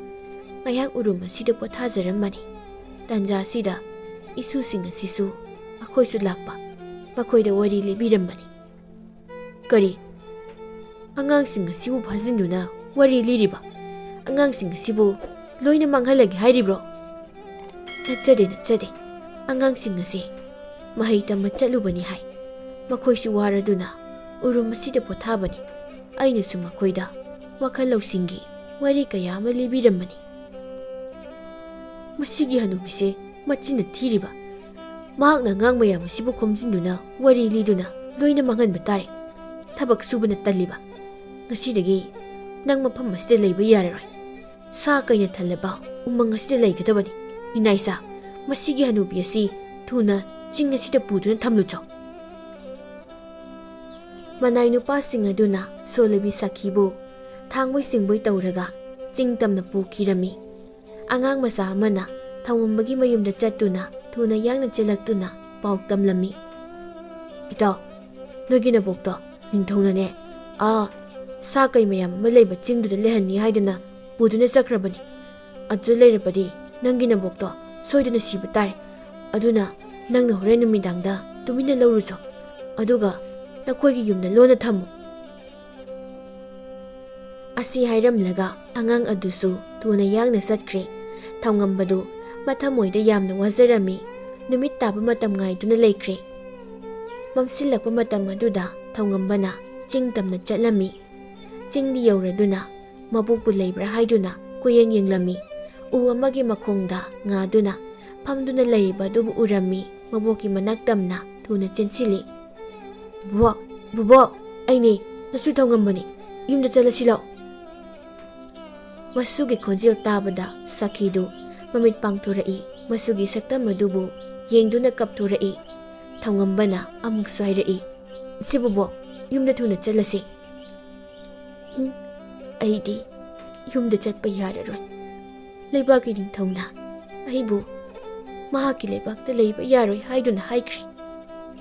ꯉꯥꯏꯍꯥꯛ ꯎꯔꯨꯝ ꯑꯁꯤꯗ ꯄꯣꯊꯥꯖꯔꯝꯕꯅꯤ꯫ ꯇꯥꯟꯖꯥ ꯑꯁꯤꯗ ꯏꯁꯨꯁꯤꯡ ꯑꯁꯤꯁꯨ ꯃꯈꯣꯏꯁꯨ ꯂꯥꯛꯄ꯫ ꯃꯈꯣꯏꯗ ꯋꯥꯔꯤ ꯂꯤꯕꯤꯔꯝꯕꯅꯤ"꯫ "ꯀꯔꯤ? ꯑꯉꯥꯡꯁꯤꯡ ꯑꯁꯤꯕꯨ ꯐꯥꯖꯤꯟꯗꯨꯅ ꯋꯥꯔꯤ ꯂꯤꯔꯤꯕ? ꯑꯉꯥꯡꯁꯤꯡ ꯑꯁꯤꯕꯨ ꯂꯣꯏꯅ ꯃꯥꯡꯍꯜꯂꯒꯦ ꯍꯥꯏꯔꯤꯕ꯭ꯔꯣ?" "ꯅꯠꯆꯗꯦ, ꯅꯠꯆꯗꯦ꯫ ꯑꯉꯥꯡꯁꯤꯡ ꯑꯁꯦ ꯃꯍꯩ ꯇꯝꯕ ꯆꯠꯂꯨꯕꯅꯤ ꯍꯥꯏ꯫ ꯃꯈꯣꯏꯁꯨ ꯋꯥꯔꯗꯨꯅ ꯎꯔꯨꯝ ꯑꯁꯤꯗ ꯄꯣꯊꯥꯕꯅꯤ꯫ ꯑꯩꯅꯁꯨ ꯃꯈꯣꯏꯗ ꯋꯥꯈꯜ ꯂꯧꯁꯤꯡꯒꯤ ꯋꯥꯔꯤ ꯀꯌꯥ ꯑꯃ ꯂꯤꯕꯤꯔꯝꯕꯅꯤ꯫" "ꯃꯁꯤꯒꯤ ꯍꯅꯨꯕꯤꯁꯦ ꯃꯆꯤꯟꯅ ꯊꯤꯔꯤꯕ꯫ ꯃꯍꯥꯛꯅ ꯑꯉꯥꯡ ꯃꯌꯥꯝ ꯑꯁꯤꯕꯨ ꯈꯣꯝꯖꯤꯟꯗꯨꯅ ꯋꯥꯔꯤ ꯂꯤꯗꯨꯅ ꯂꯣꯏꯅ ꯃꯥꯡꯍꯟꯕ ꯇꯥꯔꯦ꯫ ꯊꯕꯛ ꯁꯨꯕꯅ ꯇꯜꯂꯤꯕ꯫ ꯉꯁꯤꯗꯒꯤ ꯅꯪ ꯃꯐꯝ ꯑꯁꯤꯗ ꯂꯩꯕ ꯌꯥꯔꯔꯣꯏ꯫ ꯁꯥ ꯀꯩꯅ ꯊꯜꯂꯕ ꯎꯃꯪ ꯑꯁꯤꯗ ꯂꯩꯒꯗꯕꯅꯤ꯫ ꯏꯅꯥꯏꯁꯥ, ꯃꯁꯤꯒꯤ ꯍꯅꯨꯕꯤ ꯑꯁꯤ ꯊꯨꯅ ꯆꯤꯡ ꯑꯁꯤꯗ ꯄꯨꯗꯨꯅ ꯊꯝꯂꯨꯆꯣ꯫" ꯃꯅꯥꯏ ꯅꯨꯄꯥꯁꯤꯡ ꯑꯗꯨꯅ ꯁꯣꯂꯕꯤ ꯁꯥꯈꯤꯕꯨ ꯊꯥꯡꯕꯣꯏ ꯁꯤꯡꯕꯣꯏ ꯇꯧꯔꯒ ꯆꯤꯡ ꯇꯝꯅ ꯄꯨꯈꯤꯔꯝꯃꯤ꯫ ꯑꯉꯥꯡ ꯃꯆꯥ ꯑꯃꯅ ꯊꯧꯉꯝꯕꯒꯤ ꯃꯌꯨꯝꯗ ꯆꯠꯇꯨꯅ ꯊꯨꯅ ꯌꯥꯡꯅ ꯆꯦꯜꯂꯛꯇꯨꯅ ꯄꯥꯎ ꯇꯝꯂꯝꯃꯤ꯫ "ꯏꯇꯥꯎ, ꯅꯣꯏꯒꯤ ꯅꯕꯣꯛꯇꯣ ꯅꯤꯡꯊꯧꯅꯅꯦ, ꯑꯥ ꯁꯥ ꯀꯩ ꯃꯌꯥꯝ ꯑꯃ ꯂꯩꯕ ꯆꯤꯡꯗꯨꯗ ꯂꯩꯍꯟꯅꯤ ꯍꯥꯏꯗꯅ ꯄꯨꯗꯨꯅ ꯆꯠꯈ꯭ꯔꯕꯅꯤ꯫ ꯑꯗꯨꯗ ꯂꯩꯔꯕꯗꯤ ꯅꯪꯒꯤ ꯅꯕꯣꯛꯇꯣ ꯁꯣꯏꯗꯅ ꯁꯤꯕ ꯇꯥꯔꯦ꯫ ꯑꯗꯨꯅ ꯅꯪꯅ ꯍꯣꯔꯦꯟ ꯅꯨꯃꯤꯗꯥꯡꯗ ꯇꯨꯃꯤꯟꯅ ꯂꯧꯔꯨꯆꯣ꯫ ꯑꯗꯨꯒ ꯅꯈꯣꯏꯒꯤ ꯌꯨꯝꯗ ꯂꯣꯟꯅ ꯊꯝꯃꯨ꯫" ꯑꯁꯤ ꯍꯥꯏꯔꯝꯂꯒ ꯑꯉꯥꯡ ꯑꯗꯨꯁꯨ ꯊꯨꯅ ꯌꯥꯡꯅ ꯆꯠꯈ꯭ꯔꯦ꯫ ꯊꯧꯉꯝꯕꯗꯨ ꯃꯊꯃꯣꯏꯗ ꯌꯥꯝꯅ ꯋꯥꯖꯔꯝꯃꯤ꯫ ꯅꯨꯃꯤꯠ ꯇꯥꯕ ꯃꯇꯝ ꯉꯥꯏꯗꯨꯅ ꯂꯩꯈ꯭ꯔꯦ꯫ ꯃꯝꯁꯤꯜꯂꯛꯄ ꯃꯇꯝ ꯑꯗꯨꯗ ꯊꯧꯉꯝꯕꯅ ꯆꯤꯡ ꯇꯝꯅ ꯆꯠꯂꯝꯃꯤ꯫ ꯆꯤꯡꯗꯤ ꯌꯧꯔꯗꯨꯅ ꯃꯕꯣꯛꯄꯨ ꯂꯩꯕ꯭ꯔꯥ ꯍꯥꯏꯗꯨꯅ ꯀꯣꯏꯌꯦꯡ ꯌꯦꯡꯂꯝꯃꯤ꯫ ꯎ ꯑꯃꯒꯤ ꯃꯈꯣꯡꯗ ꯉꯥꯗꯨꯅ ꯐꯝꯗꯨꯅ ꯂꯩꯔꯤꯕ ꯑꯗꯨꯕꯨ ꯎꯔꯝꯃꯤ꯫ ꯃꯕꯣꯛꯀꯤ ꯃꯅꯥꯛ ꯇꯝꯅ ꯊꯨꯅ ꯆꯦꯟꯁꯤꯜꯂꯤ꯫ "ꯕꯨꯕꯣꯛ, ꯕꯨꯕꯣꯛ, ꯑꯩꯅꯦ, ꯅꯁꯨ ꯊꯧꯉꯝꯕꯅꯤ꯫ ꯌꯨꯝꯗ ꯆꯠꯂꯁꯤ ꯂꯥꯛꯑꯣ꯫" ꯃꯁꯨꯒꯤ ꯈꯣꯟꯖꯦꯜ ꯇꯥꯕꯗ ꯁꯈꯤꯗꯨ ꯃꯃꯤꯠ ꯄꯥꯡꯊꯣꯔꯛꯏ꯫ ꯃꯁꯨꯒꯤ ꯁꯛꯇꯝ ꯑꯗꯨꯕꯨ ꯌꯦꯡꯗꯨꯅ ꯀꯞꯊꯣꯔꯛꯏ꯫ ꯊꯧꯉꯝꯕꯅ ꯑꯃꯨꯛꯁꯨ ꯍꯥꯏꯔꯛꯏ, "ꯁꯤ ꯕꯨꯕꯣꯛ, ꯌꯨꯝꯗ ꯊꯨꯅ ꯆꯠꯂꯁꯤ꯫" "ꯎꯝ, ꯑꯩꯗꯤ ꯌꯨꯝꯗ ꯆꯠꯄ ꯌꯥꯔꯔꯣꯏ꯫ ꯂꯩꯕꯥꯛꯀꯤ ꯅꯤꯡꯊꯧꯅ ꯑꯩꯕꯨ ꯃꯍꯥꯛꯀꯤ ꯂꯩꯕꯥꯛꯇ ꯂꯩꯕ ꯌꯥꯔꯣꯏ ꯍꯥꯏꯗꯨꯅ ꯍꯥꯏꯈ꯭ꯔꯦ꯫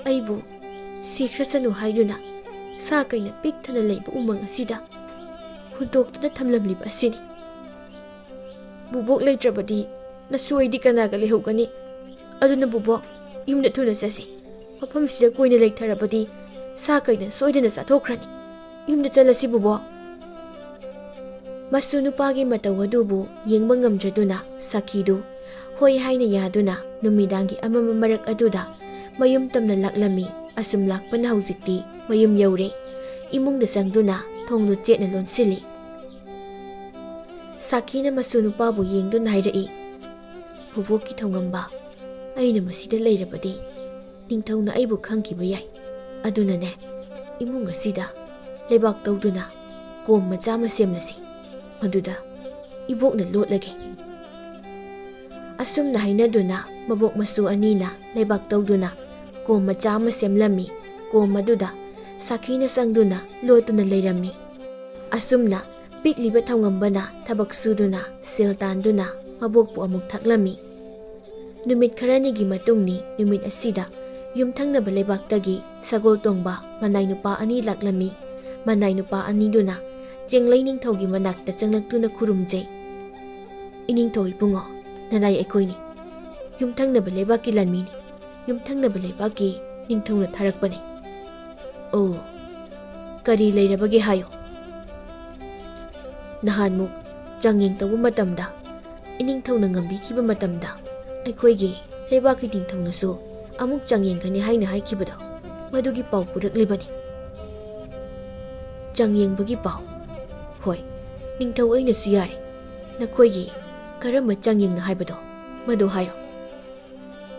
ꯑꯩꯕꯨ ꯁꯤꯈ꯭ꯔꯁꯅꯨ ꯍꯥꯏꯗꯨꯅ ꯁꯥ ꯀꯩꯅ ꯄꯤꯛ ꯊꯟꯅ ꯂꯩꯕ ꯎꯃꯪ ꯑꯁꯤꯗ ꯍꯨꯟꯗꯣꯛꯇꯨꯅ ꯊꯝꯂꯝꯂꯤꯕ ꯑꯁꯤꯅꯤ꯫ ꯕꯨꯕꯣꯛ ꯂꯩꯇ꯭ꯔꯕꯗꯤ ꯅꯁꯨ ꯑꯩꯗꯤ ꯀꯅꯥꯒ ꯂꯩꯍꯧꯒꯅꯤ? ꯑꯗꯨꯅ ꯕꯨꯕꯣꯛ, ꯌꯨꯝꯗ ꯊꯨꯅ ꯆꯠꯁꯤ꯫ ꯃꯐꯝꯁꯤꯗ ꯀꯨꯏꯅ ꯂꯩꯊꯔꯕꯗꯤ ꯁꯥ ꯀꯩꯅ ꯁꯣꯏꯗꯅ ꯆꯥꯊꯣꯛꯈ꯭ꯔꯅꯤ꯫ ꯌꯨꯝꯗ ꯆꯠꯂꯁꯤ, ꯕꯣꯕꯣꯛ꯫ ꯃꯁꯨ ꯅꯨꯄꯥꯒꯤ ꯃꯇꯧ ꯑꯗꯨꯕꯨ ꯌꯦꯡꯕ ꯉꯝꯗ꯭ꯔꯗꯨꯅ ꯁꯥꯈꯤꯗꯨ ꯍꯣꯏ ꯍꯥꯏꯅ ꯌꯥꯗꯨꯅ ꯅꯨꯃꯤꯗꯥꯡꯒꯤ ꯑꯃꯝꯕ ꯃꯔꯛ ꯑꯗꯨꯗ ꯃꯌꯨꯝ ꯇꯝꯅ ꯂꯥꯛꯂꯝꯃꯤ꯫ ꯑꯁꯨꯝ ꯂꯥꯛꯄꯅ ꯍꯧꯖꯤꯛꯇꯤ ꯃꯌꯨꯝ ꯌꯧꯔꯦ꯫ ꯏꯃꯨꯡꯗ ꯆꯪꯗꯨꯅ ꯊꯣꯡꯗꯨ ꯆꯦꯠꯅ ꯂꯣꯟꯁꯤꯜꯂꯤ꯫ ꯁꯥꯈꯤꯅ ꯃꯁꯨ ꯅꯨꯄꯥꯕꯨ ꯌꯦꯡꯗꯨꯅ ꯍꯥꯏꯔꯛꯏ, "ꯕꯣꯕꯣꯛꯀꯤ ꯊꯧꯉꯝꯕ, ꯑꯩꯅ ꯃꯁꯤꯗ ꯂꯩꯔꯕꯗꯤ ꯅꯤꯡꯊꯧꯅ ꯑꯩꯕꯨ ꯈꯪꯈꯤꯕ ꯌꯥꯏ꯫ ꯑꯗꯨꯅꯅꯦ, ꯏꯃꯨꯡ ꯑꯁꯤꯗ ꯂꯩꯕꯥꯛ ꯇꯧꯗꯨꯅ ꯀꯣꯝ ꯃꯆꯥ ꯑꯃ ꯁꯦꯝꯂꯁꯤ꯫ ꯃꯗꯨꯗ ꯏꯕꯣꯛꯅ ꯂꯣꯠꯂꯒꯦ꯫" ꯑꯁꯨꯝꯅ ꯍꯥꯏꯅꯗꯨꯅ ꯃꯕꯣꯛ ꯃꯁꯨ ꯑꯅꯤꯅ ꯂꯩꯕꯥꯛ ꯇꯧꯗꯨꯅ ꯀꯣꯝ ꯃꯆꯥ ꯑꯃ ꯁꯦꯝꯂꯝꯃꯤ꯫ ꯀꯣꯝ ꯑꯗꯨꯗ ꯁꯥꯈꯤꯅ ꯆꯪꯗꯨꯅ ꯂꯣꯠꯇꯨꯅ ꯂꯩꯔꯝꯃꯤ꯫ ꯑꯁꯨꯝꯅ ꯄꯤꯛꯂꯤꯕ ꯊꯧꯉꯝꯕꯅ ꯊꯕꯛ ꯁꯨꯗꯨꯅ ꯁꯦꯜ ꯇꯥꯟꯗꯨꯅ ꯃꯕꯣꯛꯄꯨ ꯑꯃꯨꯛ ꯊꯥꯛꯂꯝꯃꯤ꯫ ꯅꯨꯃꯤꯠ ꯈꯔꯅꯤꯒꯤ ꯃꯇꯨꯡꯅꯤ꯫ ꯅꯨꯃꯤꯠ ꯑꯁꯤꯗ ꯌꯨꯝꯊꯪꯅꯕ ꯂꯩꯕꯥꯛꯇꯒꯤ ꯁꯒꯣꯜ ꯇꯣꯡꯕ ꯃꯅꯥꯏ ꯅꯨꯄꯥ ꯑꯅꯤ ꯂꯥꯛꯂꯝꯃꯤ꯫ ꯃꯅꯥꯏ ꯅꯨꯄꯥ ꯑꯅꯤꯗꯨꯅ ꯆꯦꯡꯂꯩ ꯅꯤꯡꯊꯧꯒꯤ ꯃꯅꯥꯛꯇ ꯆꯪꯂꯛꯇꯨꯅ ꯈꯨꯔꯨꯝꯖꯩ꯫ "ꯏꯅꯤꯡꯊꯧ ꯏꯕꯨꯡꯉꯣ, ꯅꯅꯥꯏ ꯑꯩꯈꯣꯏꯅꯤ꯫ ꯌꯨꯝꯊꯪꯅꯕ ꯂꯩꯕꯥꯛꯀꯤ ꯂꯥꯟꯃꯤꯅꯤ꯫ ꯌꯨꯝꯊꯪꯅꯕ ꯂꯩꯕꯥꯛꯀꯤ ꯅꯤꯡꯊꯧꯅ ꯊꯥꯔꯛꯄꯅꯤ꯫" "ꯑꯣ, ꯀꯔꯤ ꯂꯩꯔꯕꯒꯦ ꯍꯥꯏꯌꯨ꯫" "ꯅꯍꯥꯟꯃꯨꯛ ꯆꯥꯡꯌꯦꯡ ꯇꯧꯕ ꯃꯇꯝꯗ ꯏꯅꯤꯡꯊꯧꯅ ꯉꯝꯕꯤꯈꯤꯕ ꯃꯇꯝꯗ ꯑꯩꯈꯣꯏꯒꯤ ꯂꯩꯕꯥꯛꯀꯤ ꯅꯤꯡꯊꯧꯅꯁꯨ ꯑꯃꯨꯛ ꯆꯥꯡꯌꯦꯡꯒꯅꯤ ꯍꯥꯏꯅ ꯍꯥꯏꯈꯤꯕꯗꯣ, ꯃꯗꯨꯒꯤ ꯄꯥꯎ ꯄꯨꯔꯛꯂꯤꯕꯅꯤ꯫" "ꯆꯥꯡꯌꯦꯡꯕꯒꯤ ꯄꯥꯎ?" "ꯍꯣꯏ, ꯅꯤꯡꯊꯧ ꯑꯩꯅꯁꯨ ꯌꯥꯔꯦ꯫ ꯅꯈꯣꯏꯒꯤ ꯀꯔꯝꯕ ꯆꯥꯡꯌꯦꯡꯅ ꯍꯥꯏꯕꯗꯣ, ꯃꯗꯨ ꯍꯥꯏꯔꯣ꯫"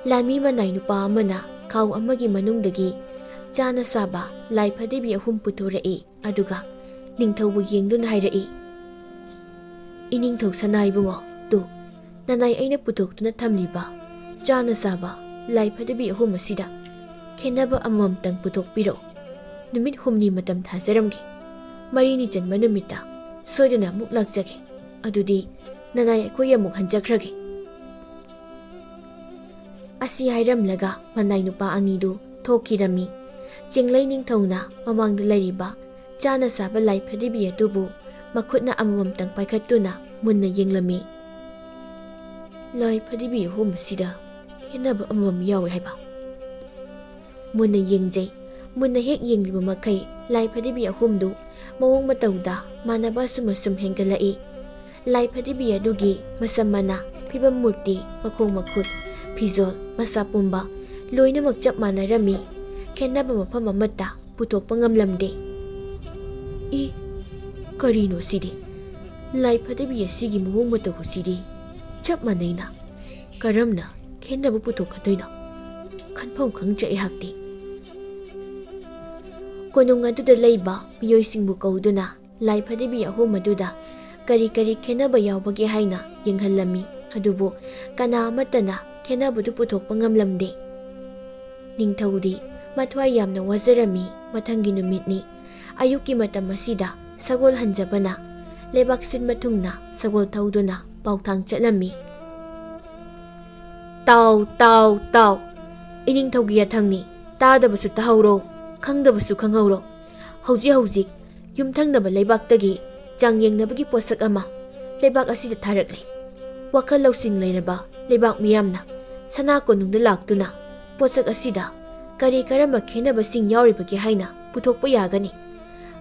ꯂꯥꯟꯃꯤ ꯃꯅꯥꯏ ꯅꯨꯄꯥ ꯑꯃꯅ ꯈꯥꯎ ꯑꯃꯒꯤ ꯃꯅꯨꯡꯗꯒꯤ ꯆꯥꯅ ꯁꯥꯕ ꯂꯥꯏ ꯐꯗꯤꯕꯤ ꯑꯍꯨꯝ ꯄꯨꯊꯣꯔꯛꯏ꯫ ꯑꯗꯨꯒ ꯅꯤꯡꯊꯧꯕꯨ ꯌꯦꯡꯗꯨꯅ ꯍꯥꯏꯔꯛꯏ, "ꯏꯅꯤꯡꯊꯧ ꯁꯅꯥ ꯏꯕꯨꯡꯉꯣ, ꯇꯨ, ꯅꯅꯥꯏ ꯑꯩꯅ ꯄꯨꯊꯣꯛꯇꯨꯅ ꯊꯝꯂꯤꯕ ꯆꯥꯅ ꯆꯥꯕ ꯂꯥꯏ ꯐꯗꯤꯕꯤ ꯑꯍꯨꯝ ꯑꯁꯤꯗ ꯈꯦꯟꯅꯕ ꯑꯃꯃꯝꯇꯪ ꯄꯨꯊꯣꯛꯄꯤꯔꯛꯎ꯫ ꯅꯨꯃꯤꯠ ꯍꯨꯝꯅꯤ ꯃꯇꯝ ꯊꯥꯖꯔꯝꯒꯦ꯫ ꯃꯔꯤꯅꯤ ꯆꯟꯕ ꯅꯨꯃꯤꯠꯇ ꯁꯣꯏꯗꯅ ꯑꯃꯨꯛ ꯂꯥꯛꯆꯒꯦ꯫ ꯑꯗꯨꯗꯤ ꯅꯅꯥꯏ ꯑꯩꯈꯣꯏ ꯑꯃꯨꯛ ꯍꯟꯖꯈ꯭ꯔꯒꯦ꯫" ꯑꯁꯤ ꯍꯥꯏꯔꯝꯂꯒ ꯃꯅꯥꯏ ꯅꯨꯄꯥ ꯑꯅꯤꯗꯨ ꯊꯣꯛꯈꯤꯔꯝꯃꯤ꯫ ꯆꯤꯡꯂꯩ ꯅꯤꯡꯊꯧꯅ ꯃꯃꯥꯡꯗ ꯂꯩꯔꯤꯕ ꯆꯥꯅ ꯆꯥꯕ ꯂꯥꯏ ꯐꯗꯤꯕꯤ ꯑꯗꯨꯕꯨ ꯃꯈꯨꯠꯅ ꯑꯃꯃꯝꯇꯪ ꯄꯥꯏꯈꯠꯇꯨꯅ ꯃꯨꯟꯅ ꯌꯦꯡꯂꯝꯃꯤ꯫ "ꯂꯥꯏ ꯐꯗꯤꯕꯤ ꯑꯍꯨꯝ ꯑꯁꯤꯗ ꯈꯦꯠꯅꯕ ꯑꯃꯃꯝ ꯌꯥꯎꯏ ꯍꯥꯏꯕ?" ꯃꯨꯟꯅ ꯌꯦꯡꯖꯩ꯫ ꯃꯨꯟꯅ ꯍꯦꯛ ꯌꯦꯡꯂꯤꯕ ꯃꯈꯩ ꯂꯥꯏ ꯐꯗꯤꯕꯤ ꯑꯍꯨꯝꯗꯨ ꯃꯑꯣꯡ ꯃꯇꯧꯗ ꯃꯥꯟꯅꯕ ꯑꯁꯨꯝ ꯑꯁꯨꯝ ꯍꯦꯟꯒꯠꯂꯛꯏ꯫ ꯂꯥꯏ ꯐꯗꯤꯕꯤ ꯑꯗꯨꯒꯤ ꯃꯁꯝ ꯃꯅꯥ, ꯐꯤꯕꯝ ꯃꯨꯔꯇꯤ, ꯃꯈꯣꯡ ꯃꯈꯨꯠ, ꯐꯤꯖꯣꯜ, ꯃꯁꯥ ꯄꯨꯝꯕ ꯂꯣꯏꯅꯃꯛ ꯆꯞ ꯃꯥꯟꯅꯔꯝꯃꯤ꯫ ꯈꯦꯠꯅꯕ ꯃꯐꯝ ꯑꯃꯠꯇ ꯄꯨꯊꯣꯛꯄ ꯉꯝꯂꯝꯗꯦ꯫ ꯏ, ꯀꯔꯤꯅꯣ ꯁꯤꯗꯤ? ꯂꯥꯏ ꯐꯗꯤꯕꯤ ꯑꯁꯤꯒꯤ ꯃꯑꯣꯡ ꯃꯇꯧ ꯑꯁꯤꯗꯤ ꯆꯞ ꯃꯥꯟꯅꯩꯅ꯫ ꯀꯔꯝꯅ ꯈꯦꯠꯅꯕ ꯄꯨꯊꯣꯛꯀꯗꯣꯏꯅꯣ? ꯈꯟꯐꯝ ꯈꯪꯗ꯭ꯔꯦ ꯑꯩꯍꯥꯛꯇꯤ꯫ ꯀꯣꯅꯨꯡ ꯑꯗꯨꯗ ꯂꯩꯕ ꯃꯤꯑꯣꯏꯁꯤꯡꯕꯨ ꯀꯧꯗꯨꯅ ꯂꯥꯏ ꯐꯗꯤꯕꯤ ꯑꯍꯨꯝ ꯑꯗꯨꯗ ꯀꯔꯤ ꯀꯔꯤ ꯈꯦꯠꯅꯕ ꯌꯥꯎꯕꯒꯦ ꯍꯥꯏꯅ ꯌꯦꯡꯍꯜꯂꯝꯃꯤ꯫ ꯑꯗꯨꯕꯨ ꯀꯅꯥ ꯑꯃꯠꯇꯅ ꯈꯦꯠꯅꯕꯗꯨ ꯄꯨꯊꯣꯛꯄ ꯉꯝꯂꯝꯗꯦ꯫ ꯅꯤꯡꯊꯧꯗꯤ ꯃꯊ꯭ꯋꯥꯏ ꯌꯥꯝꯅ ꯋꯥꯖꯔꯝꯃꯤ꯫ ꯃꯊꯪꯒꯤ ꯅꯨꯃꯤꯠꯅꯤ꯫ ꯑꯌꯨꯛꯀꯤ ꯃꯇꯝ ꯑꯁꯤꯗ ꯁꯒꯣꯜ ꯍꯟꯖꯕꯅ ꯂꯩꯕꯥꯛ ꯁꯤꯟꯕ ꯊꯨꯡꯅ ꯁꯒꯣꯜ ꯊꯧꯗꯨꯅ ꯄꯥꯎꯊꯥꯡ ꯆꯠꯂꯝꯃꯤ꯫ "ꯇꯥꯎ, ꯇꯥꯎ, ꯇꯥꯎ! ꯏꯅꯤꯡꯊꯧꯒꯤ ꯌꯥꯊꯪꯅꯤ꯫ ꯇꯥꯗꯕꯁꯨ ꯇꯥꯍꯧꯔꯣ, ꯈꯪꯗꯕꯁꯨ ꯈꯪꯍꯧꯔꯣ꯫ ꯍꯧꯖꯤꯛ ꯍꯧꯖꯤꯛ ꯌꯨꯝꯊꯪꯅꯕ ꯂꯩꯕꯥꯛꯇꯒꯤ ꯆꯥꯡꯌꯦꯡꯅꯕꯒꯤ ꯄꯣꯠꯁꯛ ꯑꯃ ꯂꯩꯕꯥꯛ ꯑꯁꯤꯗ ꯊꯥꯔꯛꯂꯦ꯫ ꯋꯥꯈꯜ ꯂꯧꯁꯤꯡ ꯂꯩꯔꯕ ꯂꯩꯕꯥꯛ ꯃꯤꯌꯥꯝꯅ ꯁꯅꯥ ꯀꯣꯅꯨꯡꯗ ꯂꯥꯛꯇꯨꯅ ꯄꯣꯠꯁꯛ ꯑꯁꯤꯗ ꯀꯔꯤ ꯀꯔꯝꯕ ꯈꯦꯠꯅꯕꯁꯤꯡ ꯌꯥꯎꯔꯤꯕꯒꯦ ꯍꯥꯏꯅ ꯄꯨꯊꯣꯛꯄ ꯌꯥꯒꯅꯤ꯫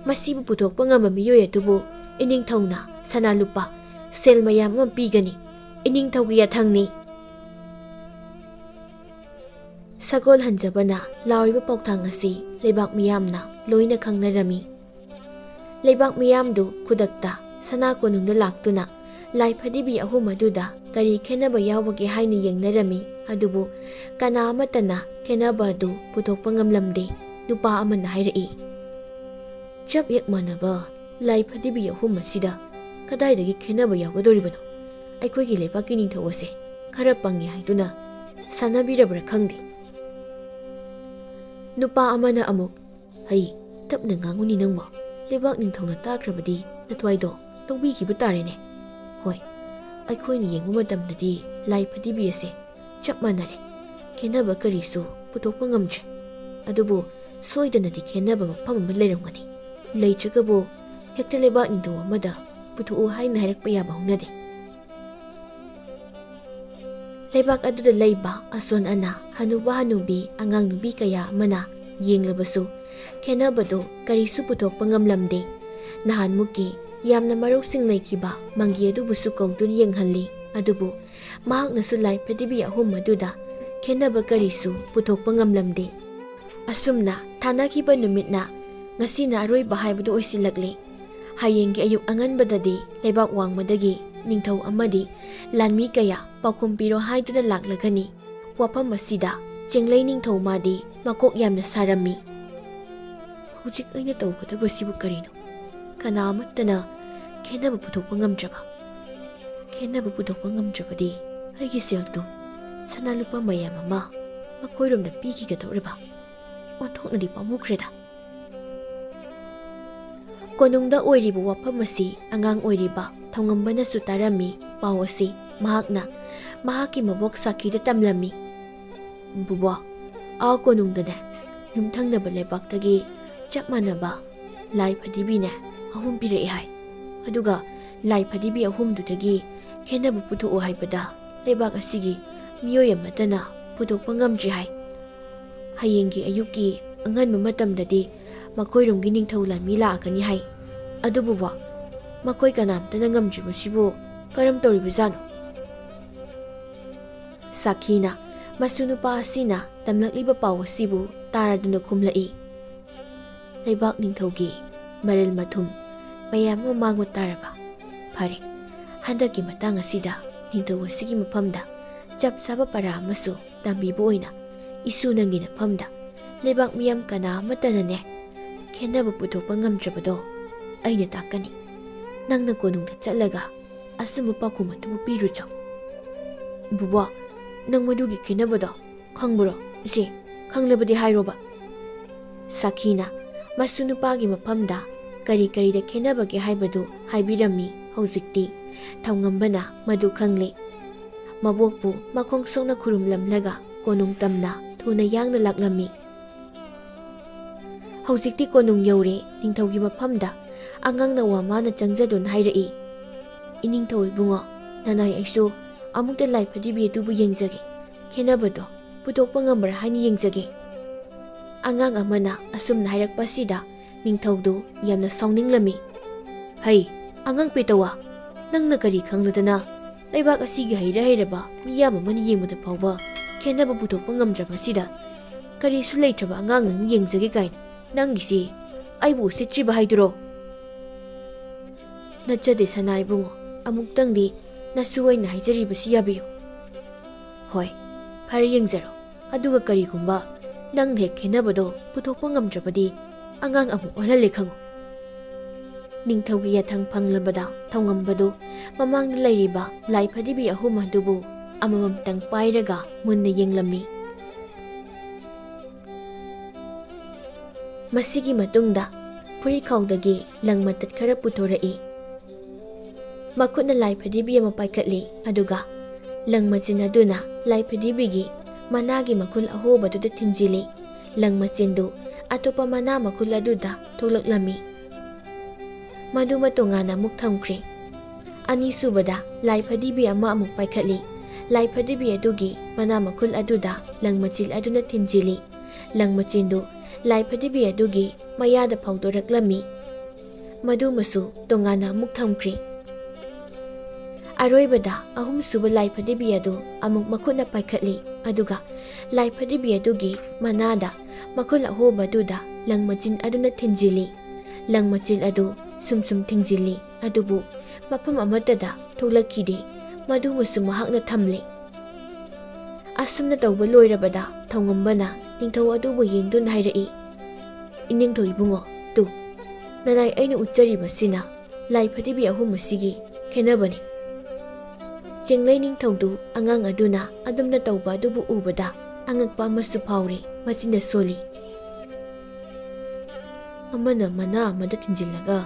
ꯃꯁꯤꯕꯨ ꯄꯨꯊꯣꯛꯄ ꯉꯝꯕ ꯃꯤꯑꯣꯏ ꯑꯗꯨꯕꯨ ꯏꯅꯤꯡꯊꯧꯅ ꯁꯅꯥ ꯂꯨꯄꯥ ꯁꯦꯜ ꯃꯌꯥꯝ ꯑꯃ ꯄꯤꯒꯅꯤ꯫ ꯏꯅꯤꯡꯊꯧꯒꯤ ꯌꯥꯊꯪꯅꯤ꯫" ꯁꯒꯣꯜ ꯍꯟꯖꯕꯅ ꯂꯥꯎꯔꯤꯕ ꯄꯥꯎꯊꯥꯡ ꯑꯁꯤ ꯂꯩꯕꯥꯛ ꯃꯤꯌꯥꯝꯅ ꯂꯣꯏꯅ ꯈꯪꯅꯔꯝꯃꯤ꯫ ꯂꯩꯕꯥꯛ ꯃꯤꯌꯥꯝꯗꯨ ꯈꯨꯗꯛꯇ ꯁꯅꯥ ꯀꯣꯅꯨꯡꯗ ꯂꯥꯛꯇꯨꯅ ꯂꯥꯏ ꯐꯗꯤꯕꯤ ꯑꯍꯨꯝ ꯑꯗꯨꯗ ꯀꯔꯤ ꯈꯦꯠꯅꯕ ꯌꯥꯎꯕꯒꯦ ꯍꯥꯏꯅ ꯌꯦꯡꯅꯔꯝꯃꯤ꯫ ꯑꯗꯨꯕꯨ ꯀꯅꯥ ꯑꯃꯠꯇꯅ ꯈꯦꯠꯅꯕ ꯑꯗꯨ ꯄꯨꯊꯣꯛꯄ ꯉꯝꯂꯝꯗꯦ꯫ ꯅꯨꯄꯥ ꯑꯃꯅ ꯍꯥꯏꯔꯛꯏ, "ꯆꯞ ꯍꯦꯛ ꯃꯥꯟꯅꯕ ꯂꯥꯏ ꯐꯗꯤꯕꯤ ꯑꯍꯨꯝ ꯑꯁꯤꯗ ꯀꯗꯥꯏꯗꯒꯤ ꯈꯦꯠꯅꯕ ꯌꯥꯎꯒꯗꯧꯔꯤꯕꯅꯣ? ꯑꯩꯈꯣꯏꯒꯤ ꯂꯩꯕꯥꯛꯀꯤ ꯅꯤꯡꯊꯧ ꯑꯁꯦ ꯈꯔ ꯄꯪꯉꯤ ꯍꯥꯏꯗꯨꯅ ꯁꯥꯟꯅꯕꯤꯔꯕ꯭ꯔꯥ ꯈꯪꯗꯦ꯫" ꯅꯨꯄꯥ ꯑꯃꯅ ꯑꯃꯨꯛ, "ꯍꯩ, ꯇꯞꯅ ꯉꯥꯡꯉꯨꯅꯤ ꯅꯪꯕꯣ꯫ ꯂꯩꯕꯥꯛ ꯅꯤꯡꯊꯧꯅ ꯇꯥꯈ꯭ꯔꯕꯗꯤ ꯅꯊ꯭ꯋꯥꯏꯗꯣ ꯇꯧꯕꯤꯈꯤꯕ ꯇꯥꯔꯦꯅꯦ꯫ ꯍꯣꯏ, ꯑꯩꯈꯣꯏꯅ ꯌꯦꯡꯕ ꯃꯇꯝꯗꯗꯤ ꯂꯥꯏ ꯐꯗꯤꯕꯤ ꯑꯁꯦ ꯆꯞ ꯃꯥꯟꯅꯔꯦ꯫ ꯈꯦꯠꯅꯕ ꯀꯔꯤꯁꯨ ꯄꯨꯊꯣꯛꯄ ꯉꯝꯗ꯭ꯔꯦ꯫ ꯑꯗꯨꯕꯨ ꯁꯣꯏꯗꯅꯗꯤ ꯈꯦꯠꯅꯕ ꯃꯐꯝ ꯑꯃ ꯂꯩꯔꯝꯒꯅꯤ꯫ ꯂꯩꯇ꯭ꯔꯒꯕꯨ ꯍꯦꯛꯇ ꯂꯩꯕꯥꯛ ꯅꯤꯡꯊꯧ ꯑꯃꯗ ꯄꯨꯊꯣꯛꯎ ꯍꯥꯏꯅ ꯍꯥꯏꯔꯛꯄ ꯌꯥꯕ ꯍꯧꯅꯗꯦ꯫" ꯂꯩꯕꯥꯛ ꯑꯗꯨꯗ ꯂꯩꯕ ꯑꯁꯣꯟ ꯑꯅꯥ, ꯍꯅꯨꯕ ꯍꯅꯨꯕꯤ, ꯑꯉꯥꯡ ꯅꯨꯕꯤ ꯀꯌꯥ ꯑꯃꯅ ꯌꯦꯡꯂꯕꯁꯨ ꯈꯦꯟꯅꯕꯗꯨ ꯀꯔꯤꯁꯨ ꯄꯨꯊꯣꯛꯄ ꯉꯝꯂꯝꯗꯦ꯫ ꯅꯍꯥꯟꯃꯨꯛꯀꯤ ꯌꯥꯝꯅ ꯃꯔꯧꯁꯤꯡ ꯂꯩꯈꯤꯕ ꯃꯪꯒꯤ ꯑꯗꯨꯕꯨꯁꯨ ꯀꯧꯗꯨꯅ ꯌꯦꯡꯍꯜꯂꯤ, ꯑꯗꯨꯕꯨ ꯃꯍꯥꯛꯅꯁꯨ ꯂꯥꯏ ꯐꯗꯤꯕꯤ ꯑꯍꯨꯝ ꯑꯗꯨꯗ ꯈꯦꯟꯅꯕ ꯀꯔꯤꯁꯨ ꯄꯨꯊꯣꯛꯄ ꯉꯝꯂꯝꯗꯦ꯫ ꯑꯁꯨꯝꯅ ꯊꯥꯅꯈꯤꯕ ꯅꯨꯃꯤꯠꯅ ꯉꯁꯤꯅ ꯑꯔꯣꯏꯕ ꯍꯥꯏꯕꯗꯨ ꯑꯣꯏꯁꯤꯜꯂꯛꯂꯦ꯫ ꯍꯌꯦꯡꯒꯤ ꯑꯌꯨꯛ ꯑꯉꯟꯕꯗꯗꯤ ꯂꯩꯕꯥꯛ ꯋꯥꯡꯃꯗꯒꯤ ꯅꯤꯡꯊꯧ ꯑꯃꯗꯤ ꯂꯥꯟꯃꯤ ꯀꯌꯥ ꯄꯥꯎꯈꯨꯝ ꯄꯤꯔꯣ ꯍꯥꯏꯗꯨꯅ ꯂꯥꯛꯂꯒꯅꯤ꯫ ꯋꯥꯐꯝ ꯑꯁꯤꯗ ꯆꯤꯡꯂꯩ ꯅꯤꯡꯊꯧ ꯃꯥꯗꯤ ꯃꯀꯣꯛ ꯌꯥꯝꯅ ꯁꯥꯔꯝꯃꯤ꯫ "ꯍꯧꯖꯤꯛ ꯑꯩꯅ ꯇꯧꯒꯗꯕꯁꯤꯕꯨ ꯀꯔꯤꯅꯣ? ꯀꯅꯥ ꯑꯃꯠꯇꯅ ꯈꯦꯟꯅꯕ ꯄꯨꯊꯣꯛꯄ ꯉꯝꯗ꯭ꯔꯕ? ꯈꯦꯟꯅꯕ ꯄꯨꯊꯣꯛꯄ ꯉꯝꯗ꯭ꯔꯕꯗꯤ ꯑꯩꯒꯤ ꯁꯦꯜ ꯊꯨꯝ, ꯁꯅꯥ ꯂꯨꯄꯥ ꯃꯌꯥꯝ ꯑꯃ ꯃꯈꯣꯏꯔꯣꯝꯗ ꯄꯤꯈꯤꯒꯗꯧꯔꯕ? ꯑꯣꯟꯊꯣꯛꯅꯗꯤ ꯄꯥꯝꯃꯨꯈ꯭ꯔꯦꯗ!" ꯀꯣꯅꯨꯡꯗ ꯑꯣꯏꯔꯤꯕ ꯋꯥꯐꯝ ꯑꯁꯤ ꯑꯉꯥꯡ ꯑꯣꯏꯔꯤꯕ ꯊꯧꯉꯝꯕꯅꯁꯨ ꯇꯥꯔꯝꯃꯤ꯫ ꯄꯥꯎ ꯑꯁꯤ ꯃꯍꯥꯛꯅ ꯃꯍꯥꯛꯀꯤ ꯃꯕꯣꯛ ꯁꯥꯈꯤꯗ ꯇꯝꯂꯝꯃꯤ꯫ "ꯕꯨꯕꯣꯛ, ꯑꯥ ꯀꯣꯅꯨꯡꯗꯅꯦ, ꯌꯨꯝꯊꯪꯅꯕ ꯂꯩꯕꯥꯛꯇꯒꯤ ꯆꯞ ꯃꯥꯟꯅꯕ ꯂꯥꯏ ꯐꯗꯤꯕꯤꯅꯦ ꯑꯍꯨꯝ ꯄꯤꯔꯛꯑꯦ ꯍꯥꯏ꯫ ꯑꯗꯨꯒ ꯂꯥꯏ ꯐꯗꯤꯕꯤ ꯑꯍꯨꯝꯗꯨꯗꯒꯤ ꯈꯦꯟꯅꯕ ꯄꯨꯊꯣꯛꯎ ꯍꯥꯏꯕꯗ ꯂꯩꯕꯥꯛ ꯑꯁꯤꯒꯤ ꯃꯤꯑꯣꯏ ꯑꯃꯠꯇꯅ ꯄꯨꯊꯣꯛꯄ ꯉꯝꯗ꯭ꯔꯤ ꯍꯥꯏ꯫ ꯍꯌꯦꯡꯒꯤ ꯑꯌꯨꯛꯀꯤ ꯑꯉꯟꯕ ꯃꯇꯝꯗꯗꯤ ꯃꯈꯣꯏꯔꯣꯝꯒꯤ ꯅꯤꯡꯊꯧ ꯂꯥꯟꯃꯤ ꯂꯥꯛꯑꯒꯅꯤ ꯍꯥꯏ꯫ ꯑꯗꯨꯕꯨꯕꯣ, ꯃꯈꯣꯏ ꯀꯅꯥꯝꯇꯅ ꯉꯝꯗ꯭ꯔꯤꯕꯁꯤꯕꯨ ꯀꯔꯝ ꯇꯧꯔꯤꯕꯖꯥꯠꯅꯣ?" ꯁꯥꯈꯤꯅ ꯃꯁꯨ ꯅꯨꯄꯥ ꯑꯁꯤꯅ ꯇꯝꯂꯛꯂꯤꯕ ꯄꯥꯎ ꯑꯁꯤꯕꯨ ꯇꯥꯔꯗꯨꯅ ꯈꯨꯝꯂꯛꯏ꯫ "ꯂꯩꯕꯥꯛ ꯅꯤꯡꯊꯧꯒꯤ ꯃꯔꯜ ꯃꯊꯨꯝ ꯃꯌꯥꯝ ꯑꯃ ꯃꯥꯡꯕ ꯇꯥꯔꯕ? ꯐꯔꯦ, ꯍꯟꯗꯛꯀꯤ ꯃꯇꯥꯡ ꯑꯁꯤꯗ ꯅꯤꯡꯊꯧ ꯑꯁꯤꯒꯤ ꯃꯐꯝꯗ ꯆꯞ ꯆꯥꯕ ꯄꯔꯥ ꯑꯃꯁꯨ ꯇꯝꯕꯤꯕ ꯑꯣꯏꯅ ꯏꯁꯨ ꯅꯪꯒꯤ ꯅꯐꯝꯗ ꯂꯩꯕꯥꯛ ꯃꯤꯌꯥꯝ ꯀꯅꯥ ꯑꯃꯠꯇꯅꯅꯦ ꯈꯦꯟꯅꯕ ꯄꯨꯊꯣꯛꯄ ꯉꯝꯗ꯭ꯔꯕꯗꯣ ꯑꯩꯅ ꯇꯥꯛꯀꯅꯤ꯫ ꯅꯪꯅ ꯀꯣꯅꯨꯡꯗ ꯆꯠꯂꯒ ꯑꯆꯨꯝꯕ ꯄꯥꯎꯈꯨꯝ ꯑꯗꯨꯕꯨ ꯄꯤꯔꯨꯆꯣ꯫" "ꯕꯨꯕꯣꯛ, ꯅꯪ ꯃꯗꯨꯒꯤ ꯈꯦꯟꯅꯕꯗꯣ ꯈꯪꯕ꯭ꯔꯣ? ꯏꯆꯦ, ꯈꯪꯂꯕꯗꯤ ꯍꯥꯏꯔꯣꯕ꯫" ꯁꯥꯈꯤꯅ ꯃꯁꯨ ꯅꯨꯄꯥꯒꯤ ꯃꯐꯝꯗ ꯀꯔꯤ ꯀꯔꯤꯗ ꯈꯦꯟꯅꯕꯒꯦ ꯍꯥꯏꯕꯗꯨ ꯍꯥꯏꯕꯤꯔꯝꯃꯤ꯫ ꯍꯧꯖꯤꯛꯇꯤ ꯊꯧꯉꯝꯕꯅ ꯃꯗꯨ ꯈꯪꯂꯦ꯫ ꯃꯕꯣꯛꯄꯨ ꯃꯈꯣꯡ ꯁꯣꯛꯅ ꯈꯨꯔꯨꯝꯂꯝꯂꯒ ꯀꯣꯅꯨꯡ ꯇꯝꯅ ꯊꯨꯅ ꯌꯥꯡꯅ ꯂꯥꯛꯂꯝꯃꯤ꯫ ꯍꯧꯖꯤꯛꯇꯤ ꯀꯣꯅꯨꯡ ꯌꯧꯔꯦ꯫ ꯅꯤꯡꯊꯧꯒꯤ ꯃꯐꯝꯗ ꯑꯉꯥꯡꯅ ꯋꯥ ꯃꯥꯅ ꯆꯪꯖꯗꯨꯅ ꯍꯥꯏꯔꯛꯏ, "ꯏꯅꯤꯡꯊꯧ ꯏꯕꯨꯡꯉꯣ, ꯅꯅꯥꯏ ꯑꯩꯁꯨ ꯑꯃꯨꯛꯇ ꯂꯥꯏ ꯐꯗꯤꯕꯤ ꯑꯗꯨꯕꯨ ꯌꯦꯡꯖꯒꯦ꯫ ꯈꯦꯟꯅꯕꯗꯣ ꯄꯨꯊꯣꯛꯄ ꯉꯝꯕ꯭ꯔꯥ ꯍꯥꯏꯅ ꯌꯦꯡꯖꯒꯦ꯫" ꯑꯉꯥꯡ ꯑꯃꯅ ꯑꯁꯨꯝꯅ ꯍꯥꯏꯔꯛꯄ ꯑꯁꯤꯗ ꯅꯤꯡꯊꯧꯗꯨ ꯌꯥꯝꯅ ꯁꯥꯎꯅꯤꯡꯂꯝꯃꯤ꯫ "ꯍꯩ, ꯑꯉꯥꯡ ꯄꯦꯇꯋꯥ, ꯅꯪꯅ ꯀꯔꯤ ꯈꯪꯂꯗꯅ ꯂꯩꯕꯥꯛ ꯑꯁꯤꯒꯤ ꯍꯩꯔ ꯍꯩꯔꯕ ꯃꯤꯌꯥꯝ ꯑꯃꯅ ꯌꯦꯡꯕꯗ ꯐꯥꯎꯕ ꯈꯦꯠꯅꯕ ꯄꯨꯊꯣꯛꯄ ꯉꯝꯗ꯭ꯔꯕ ꯑꯁꯤꯗ ꯀꯔꯤꯁꯨ ꯂꯩꯇ꯭ꯔꯕ ꯑꯉꯥꯡ ꯅꯪ ꯌꯦꯡꯖꯒꯦ ꯀꯥꯏꯅ ꯅꯪꯒꯤꯁꯤ ꯑꯩꯕꯨ ꯎꯁꯤꯠꯇ꯭ꯔꯤꯕ ꯍꯥꯏꯗꯨꯔꯣ?" "ꯅꯠꯆꯗꯦ ꯁꯅꯥ ꯏꯕꯨꯡꯉꯣ, ꯑꯃꯨꯛꯇꯪꯗꯤ ꯅꯁꯨ ꯑꯩꯅ ꯍꯥꯏꯖꯔꯤꯕꯁꯤ ꯌꯥꯕꯤꯌꯨ꯫" "ꯍꯣꯏ, ꯐꯔꯦ, ꯌꯦꯡꯖꯔꯣ꯫ ꯑꯗꯨꯒ ꯀꯔꯤꯒꯨꯝꯕ ꯅꯪꯅ ꯍꯦꯛ ꯈꯦꯟꯅꯕꯗꯣ ꯄꯨꯊꯣꯛꯄ ꯉꯝꯗ꯭ꯔꯕꯗꯤ ꯑꯉꯥꯡ ꯑꯃꯨꯛ ꯑꯣꯜꯍꯜꯂꯦ ꯈꯪꯉꯨ꯫" ꯅꯤꯡꯊꯧꯒꯤ ꯌꯥꯊꯪ ꯐꯪꯂꯕꯗ ꯊꯧꯉꯝꯕꯗꯨ ꯃꯃꯥꯡꯗ ꯂꯩꯔꯤꯕ ꯂꯥꯏ ꯐꯗꯤꯕꯤ ꯑꯍꯨꯝ ꯑꯗꯨꯕꯨ ꯑꯃꯃꯝꯇꯪ ꯄꯥꯏꯔꯒ ꯃꯨꯟꯅ ꯌꯦꯡꯂꯝꯃꯤ꯫ ꯃꯁꯤꯒꯤ ꯃꯇꯨꯡꯗ ꯐꯨꯔꯤꯠꯈꯥꯎꯗꯒꯤ ꯂꯪ ꯃꯇꯠ ꯈꯔ ꯄꯨꯊꯣꯔꯛꯏ꯫ ꯃꯈꯨꯠꯅ ꯂꯥꯏ ꯐꯗꯤꯕꯤ ꯑꯃ ꯄꯥꯏꯈꯠꯂꯤ, ꯑꯗꯨꯒ ꯂꯪ ꯃꯆꯤꯟ ꯑꯗꯨꯅ ꯂꯥꯏ ꯐꯗꯤꯕꯤꯒꯤ ꯃꯅꯥꯒꯤ ꯃꯈꯨꯜ ꯑꯍꯣꯕꯗꯨꯗ ꯊꯤꯟꯖꯤꯜꯂꯤ꯫ ꯂꯪ ꯃꯆꯤꯟꯗꯨ ꯑꯇꯣꯞꯄ ꯃꯅꯥ ꯃꯈꯨꯜ ꯑꯗꯨꯗ ꯊꯣꯛꯂꯛꯂꯝꯃꯤ꯫ ꯃꯗꯨꯃ ꯇꯣꯉꯥꯟꯅ ꯑꯃꯨꯛ ꯊꯝꯈ꯭ꯔꯦ꯫ ꯑꯅꯤꯁꯨꯕꯗ ꯂꯥꯏ ꯐꯗꯤꯕꯤ ꯑꯃ ꯑꯃꯨꯛ ꯄꯥꯏꯈꯠꯂꯤ꯫ ꯂꯥꯏ ꯐꯗꯤꯕꯤ ꯑꯗꯨꯒꯤ ꯃꯅꯥ ꯃꯈꯨꯜ ꯑꯗꯨꯗ ꯂꯪ ꯃꯆꯤꯟ ꯑꯗꯨꯅ ꯊꯤꯟꯖꯤꯜꯂꯤ꯫ ꯂꯪ ꯃꯆꯤꯟꯗꯨ ꯂꯥꯏ ꯐꯗꯤꯕꯤ ꯑꯗꯨꯒꯤ ꯃꯌꯥꯗ ꯐꯥꯎꯗꯣꯔꯛꯂꯝꯃꯤ꯫ ꯃꯗꯨꯃꯁꯨ ꯇꯣꯉꯥꯟꯅ ꯑꯃꯨꯛ ꯊꯝꯈ꯭ꯔꯦ꯫ ꯑꯔꯣꯏꯕꯗ ꯑꯍꯨꯝꯁꯨꯕ ꯂꯥꯏ ꯐꯗꯤꯕꯤ ꯑꯗꯨ ꯑꯃꯨꯛ ꯃꯈꯨꯠꯅ ꯄꯥꯏꯈꯠꯂꯤ, ꯑꯗꯨꯒ ꯂꯥꯏ ꯐꯗꯤꯕꯤ ꯑꯗꯨꯒꯤ ꯃꯅꯥꯗ ꯃꯈꯨꯜ ꯑꯍꯣꯕ ꯑꯗꯨꯗ ꯂꯪ ꯃꯆꯤꯟ ꯑꯗꯨꯅ ꯊꯤꯟꯖꯤꯜꯂꯤ꯫ ꯂꯪ ꯃꯆꯤꯟ ꯑꯗꯨ ꯁꯨꯝ ꯁꯨꯝ ꯊꯤꯡꯖꯤꯜꯂꯤ, ꯑꯗꯨꯕꯨ ꯃꯐꯝ ꯑꯃꯠꯇꯗ ꯊꯣꯛꯂꯛꯈꯤꯗꯦ꯫ ꯃꯗꯨꯃꯁꯨ ꯃꯍꯥꯛꯅ ꯊꯝꯂꯦ꯫ ꯑꯁꯨꯝꯅ ꯇꯧꯕ ꯂꯣꯏꯔꯕꯗ ꯊꯧꯉꯝꯕꯅ ꯅꯤꯡꯊꯧ ꯑꯗꯨꯕꯨ ꯌꯦꯡꯗꯨꯅ ꯍꯥꯏꯔꯛꯏ, "ꯏꯅꯤꯡꯊꯧ ꯏꯕꯨꯡꯉꯣ, ꯇꯨ, ꯅꯅꯥꯏ ꯑꯩꯅ ꯎꯠꯆꯔꯤꯕꯁꯤꯅ ꯂꯥꯏ ꯐꯗꯤꯕꯤ ꯑꯍꯨꯝ ꯑꯁꯤꯒꯤ ꯈꯦꯟꯅꯕꯅꯤ꯫" ꯆꯤꯡꯂꯩ ꯅꯤꯡꯊꯧꯗꯨ ꯑꯉꯥꯡ ꯑꯗꯨꯅ ꯑꯗꯨꯝꯅ ꯇꯧꯕ ꯑꯗꯨꯕꯨ ꯎꯕꯗ ꯑꯉꯛꯄ ꯑꯃꯁꯨ ꯐꯥꯎꯔꯤ, ꯃꯆꯤꯟꯗ ꯁꯣꯜꯂꯤ꯫ ꯑꯃꯅ ꯃꯅꯥ ꯑꯃꯗ ꯊꯤꯟꯖꯤꯜꯂꯒ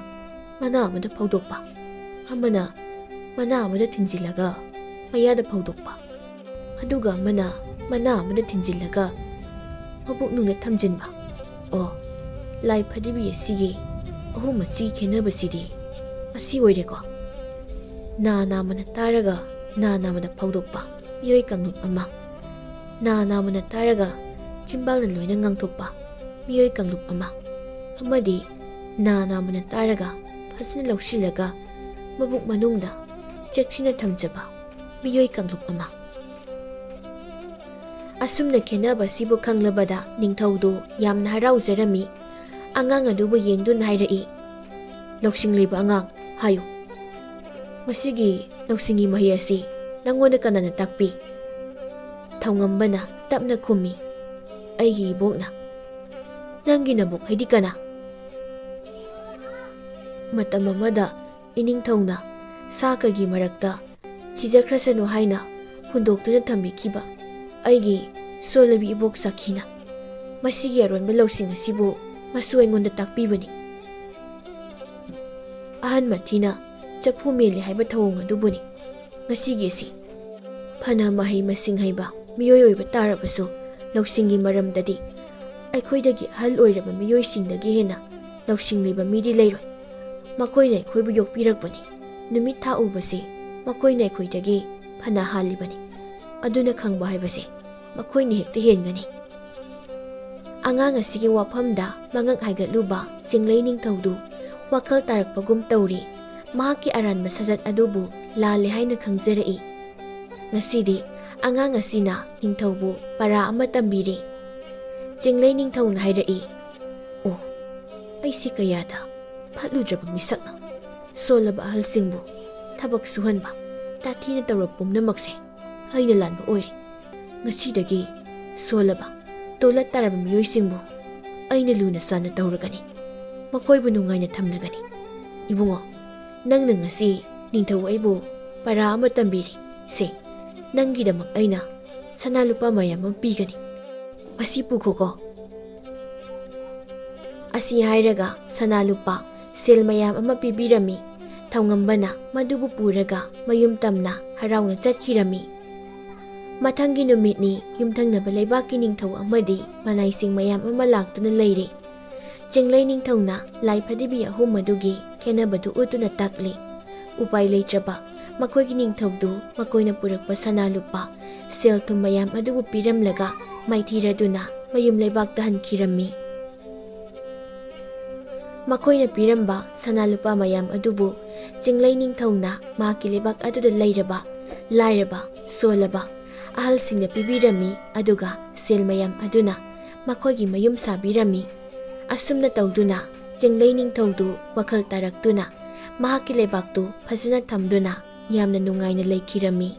ꯃꯅꯥ ꯑꯃꯗ ꯐꯧꯗꯣꯛꯄ, ꯑꯃꯅ ꯃꯅꯥ ꯑꯃꯗ ꯊꯤꯟꯖꯤꯜꯂꯒ ꯃꯌꯥꯗ ꯐꯧꯗꯣꯛꯄ, ꯑꯗꯨꯒ ꯑꯃꯅ ꯃꯅꯥ ꯑꯃꯗ ꯊꯤꯟꯖꯤꯜꯂꯒ ꯃꯕꯨꯛꯅꯨꯡꯗ ꯊꯝꯖꯤꯟꯕ꯫ ꯑꯣ, ꯂꯥꯏ ꯐꯗꯤꯕꯤ ꯑꯁꯤꯒꯤ ꯑꯍꯨꯝ ꯑꯁꯤꯒꯤ ꯈꯦꯠꯅꯕꯁꯤꯗꯤ ꯑꯁꯤ ꯑꯣꯏꯔꯦꯀꯣ꯫ ꯅꯥ ꯅꯥꯝꯃꯅ ꯇꯥꯔꯒ ꯅꯥ ꯅꯥꯝꯃꯗ ꯐꯧꯗꯣꯛꯄ ꯃꯤꯑꯣꯏ ꯀꯥꯡꯂꯨꯞ ꯑꯃ꯫ ꯅꯥ ꯅꯥꯝꯃꯅ ꯇꯥꯔꯒ ꯆꯤꯝꯕꯥꯜꯅ ꯂꯣꯏꯅ ꯉꯥꯡꯊꯣꯛꯄ ꯃꯤꯑꯣꯏ ꯀꯥꯡꯂꯨꯞ ꯑꯃ, ꯑꯃꯗꯤ ꯅꯥ ꯅꯥꯝꯃꯅ ꯇꯥꯔꯒ ꯐꯖꯅ ꯂꯧꯁꯤꯜꯂꯒ ꯃꯕꯨꯛ ꯃꯅꯨꯡꯗ ꯆꯦꯛꯁꯤꯟꯅ ꯊꯝꯖꯕ ꯃꯤꯑꯣꯏ ꯀꯥꯡꯂꯨꯞ ꯑꯃ꯫ ꯑꯁꯨꯝꯅ ꯈꯦꯠꯅꯕꯁꯤꯕꯨ ꯈꯪꯂꯕꯗ ꯅꯤꯡꯊꯧꯗꯨ ꯌꯥꯝꯅ ꯍꯔꯥꯎꯖꯔꯝꯃꯤ꯫ ꯑꯉꯥꯡ ꯑꯗꯨꯕꯨ ꯌꯦꯡꯗꯨꯅ ꯍꯥꯏꯔꯛꯏ, "ꯂꯧꯁꯤꯡ ꯂꯩꯕ ꯑꯉꯥꯡ, ꯍꯥꯏꯌꯨ, ꯃꯁꯤꯒꯤ ꯂꯧꯁꯤꯡꯒꯤ ꯃꯍꯩ ꯑꯁꯤ ꯅꯪꯉꯣꯟꯗ ꯀꯅꯥꯅ ꯇꯥꯛꯄꯤ?" ꯊꯧꯉꯝꯕꯅ ꯇꯞꯅ ꯈꯨꯝꯃꯤ, "ꯑꯩꯒꯤ ꯏꯕꯣꯛꯅ꯫" "ꯅꯪꯒꯤ ꯅꯕꯣꯛ ꯍꯥꯏꯗꯤ ꯀꯅꯥ?" ꯃꯇꯝ ꯑꯃꯗ ꯏꯅꯤꯡꯊꯧꯅ ꯁꯥ ꯀꯩꯒꯤ ꯃꯔꯛꯇ ꯁꯤꯖꯈ꯭ꯔꯁꯅꯨ ꯍꯥꯏꯅ ꯍꯨꯟꯗꯣꯛꯇꯨꯅ ꯊꯝꯕꯤꯈꯤꯕ ꯑꯩꯒꯤ ꯁꯣꯜꯂꯕꯤ ꯏꯕꯣꯛ ꯁꯥꯈꯤꯅ ꯃꯁꯤꯒꯤ ꯑꯔꯣꯟꯕ ꯂꯧꯁꯤꯡ ꯑꯁꯤꯕꯨ ꯃꯁꯨ ꯑꯩꯉꯣꯟꯗ ꯇꯥꯛꯄꯤꯕꯅꯤ꯫ ꯑꯍꯟ ꯃꯊꯤꯅ ꯆꯐꯨ ꯃꯦꯜꯂꯤ ꯍꯥꯏꯕ ꯊꯧꯑꯣꯡ ꯑꯗꯨꯕꯨꯅꯤ ꯉꯁꯤꯒꯤ ꯑꯁꯤ꯫ ꯐꯅ ꯃꯍꯩ ꯃꯁꯤꯡ ꯍꯩꯕ ꯃꯤꯑꯣꯏ ꯑꯣꯏꯕ ꯇꯥꯔꯕꯁꯨ, ꯂꯧꯁꯤꯡꯒꯤ ꯃꯔꯝꯗꯗꯤ ꯑꯩꯈꯣꯏꯗꯒꯤ ꯑꯍꯜ ꯑꯣꯏꯔꯕ ꯃꯤꯑꯣꯏꯁꯤꯡꯗꯒꯤ ꯍꯦꯟꯅ ꯂꯧꯁꯤꯡ ꯂꯩꯕ ꯃꯤꯗꯤ ꯂꯩꯔꯣꯏ꯫ ꯃꯈꯣꯏꯅ ꯑꯩꯈꯣꯏꯕꯨ ꯌꯣꯛꯄꯤꯔꯛꯄꯅꯤ꯫ ꯅꯨꯃꯤꯠ ꯊꯥ ꯎꯕꯁꯤ ꯃꯈꯣꯏꯅ ꯑꯩꯈꯣꯏꯗꯒꯤ ꯐꯅ ꯍꯥꯜꯂꯤꯕꯅꯤ꯫ ꯑꯗꯨꯅ ꯈꯪꯕ ꯍꯥꯏꯕꯁꯦ ꯃꯈꯣꯏꯅ ꯍꯦꯛꯇ ꯍꯦꯟꯒꯅꯤ꯫ ꯑꯉꯥꯡ ꯑꯁꯤꯒꯤ ꯋꯥꯐꯝꯗ ꯃꯉꯛ ꯍꯥꯏꯒꯠꯂꯨꯕ ꯆꯤꯡꯂꯩ ꯅꯤꯡꯊꯧꯗꯨ ꯋꯥꯈꯜ ꯇꯥꯔꯛꯄꯒꯨꯝ ꯇꯧꯔꯤ꯫ ꯃꯍꯥꯛꯀꯤ ꯑꯔꯥꯟꯕ ꯁꯥꯖꯠ ꯑꯗꯨꯕꯨ ꯂꯥꯜꯂꯦ ꯍꯥꯏꯅ ꯈꯪꯖꯔꯛꯏ꯫ ꯉꯁꯤꯗꯤ ꯑꯉꯥꯡ ꯑꯁꯤꯅ ꯅꯤꯡꯊꯧꯕꯨ ꯄꯔꯥ ꯑꯃ ꯇꯝꯕꯤꯔꯦ꯫ ꯆꯤꯡꯂꯩ ꯅꯤꯡꯊꯧꯅ ꯍꯥꯏꯔꯛꯏ, "ꯑꯣ, ꯑꯩꯁꯤ ꯀꯌꯥꯗ ꯐꯠꯂꯨꯗ꯭ꯔꯕ ꯃꯤꯁꯛꯅꯣ! ꯁꯣꯜꯂꯕ ꯑꯍꯜꯁꯤꯡꯕꯨ ꯊꯕꯛ ꯁꯨꯍꯟꯕ, ꯇꯥꯊꯤꯅ ꯇꯧꯔꯕ ꯄꯨꯝꯅꯃꯛꯁꯦ ꯑꯩꯅ ꯂꯥꯟꯕ ꯑꯣꯏꯔꯦ꯫ ꯉꯁꯤꯗꯒꯤ ꯁꯣꯜꯂꯕ, ꯇꯣꯂꯠ ꯇꯥꯔꯕ ꯃꯤꯑꯣꯏꯁꯤꯡꯕꯨ ꯑꯩꯅ ꯂꯨꯅ ꯆꯥꯟꯅ ꯇꯧꯔꯒꯅꯤ꯫ ꯃꯈꯣꯏꯕꯨ ꯅꯨꯡꯉꯥꯏꯅ ꯊꯝꯂꯒꯅꯤ꯫ ꯏꯕꯨꯡꯉꯣ, ꯅꯪꯅ ꯉꯁꯤ ꯅꯤꯡꯊꯧ ꯑꯩꯕꯨ ꯄꯔꯥ ꯑꯃ ꯇꯝꯕꯤꯔꯦ꯫ ꯁꯦ, ꯅꯪꯒꯤꯗꯃꯛ ꯑꯩꯅ ꯁꯅꯥ ꯂꯨꯄꯥ ꯃꯌꯥꯝ ꯑꯃ ꯄꯤꯒꯅꯤ꯫ ꯃꯁꯤ ꯄꯨꯈꯣꯀꯣ꯫" ꯑꯁꯤ ꯍꯥꯏꯔꯒ ꯁꯅꯥ ꯂꯨꯄꯥ, ꯁꯦꯜ ꯃꯌꯥꯝ ꯑꯃ ꯄꯤꯕꯤꯔꯝꯃꯤ꯫ ꯊꯧꯉꯝꯕꯅ ꯃꯗꯨꯕꯨ ꯄꯨꯔꯒ ꯃꯌꯨꯝ ꯇꯝꯅ ꯍꯔꯥꯎꯅ ꯆꯠꯈꯤꯔꯝꯃꯤ꯫ ꯃꯊꯪꯒꯤ ꯅꯨꯃꯤꯠꯅꯤ꯫ ꯌꯨꯝꯊꯪꯅꯕ ꯂꯩꯕꯥꯛꯀꯤ ꯅꯤꯡꯊꯧ ꯑꯃꯗꯤ ꯃꯅꯥꯏꯁꯤꯡ ꯃꯌꯥꯝ ꯑꯃ ꯂꯥꯛꯇꯨꯅ ꯂꯩꯔꯦ꯫ ꯆꯤꯡꯂꯩ ꯅꯤꯡꯊꯧꯅ ꯂꯥꯏ ꯐꯗꯤꯕꯤ ꯑꯍꯨꯝ ꯑꯗꯨꯒꯤ ꯈꯦꯟꯅꯕꯗꯨ ꯎꯠꯇꯨꯅ ꯇꯥꯛꯂꯤ꯫ ꯎꯄꯥꯏ ꯂꯩꯇ꯭ꯔꯕ ꯃꯈꯣꯏꯒꯤ ꯅꯤꯡꯊꯧꯗꯨ ꯃꯈꯣꯏꯅ ꯄꯨꯔꯛꯄ ꯁꯅꯥ ꯂꯨꯄꯥ, ꯁꯦꯜ ꯊꯨꯝ ꯃꯌꯥꯝ ꯑꯗꯨꯕꯨ ꯄꯤꯔꯝꯂꯒ ꯃꯥꯏꯊꯤꯔꯗꯨꯅ ꯃꯌꯨꯝ ꯂꯩꯕꯥꯛꯇ ꯍꯟꯈꯤꯔꯝꯃꯤ꯫ ꯃꯈꯣꯏꯅ ꯄꯤꯔꯝꯕ ꯁꯅꯥ ꯂꯨꯄꯥ ꯃꯌꯥꯝ ꯑꯗꯨꯕꯨ ꯆꯤꯡꯂꯩ ꯅꯤꯡꯊꯧꯅ ꯃꯍꯥꯛꯀꯤ ꯂꯩꯕꯥꯛ ꯑꯗꯨꯗ ꯂꯩꯔꯕ, ꯂꯥꯏꯔꯕ, ꯁꯣꯜꯂꯕ ꯑꯍꯜꯁꯤꯡꯗ ꯄꯤꯕꯤꯔꯝꯃꯤ, ꯑꯗꯨꯒ ꯁꯦꯜ ꯃꯌꯥꯝ ꯑꯗꯨꯅ ꯃꯈꯣꯏꯒꯤ ꯃꯌꯨꯝ ꯁꯥꯕꯤꯔꯝꯃꯤ꯫ ꯑꯁꯨꯝꯅ ꯇꯧꯗꯨꯅ ꯆꯤꯡꯂꯩ ꯅꯤꯡꯊꯧꯗꯨ ꯋꯥꯈꯜ ꯇꯥꯔꯛꯇꯨꯅ ꯃꯍꯥꯛꯀꯤ ꯂꯩꯕꯥꯛꯇꯨ ꯐꯖꯅ ꯊꯝꯗꯨꯅ ꯌꯥꯝꯅ ꯅꯨꯡꯉꯥꯏꯅ ꯂꯩꯈꯤꯔꯝꯃꯤ꯫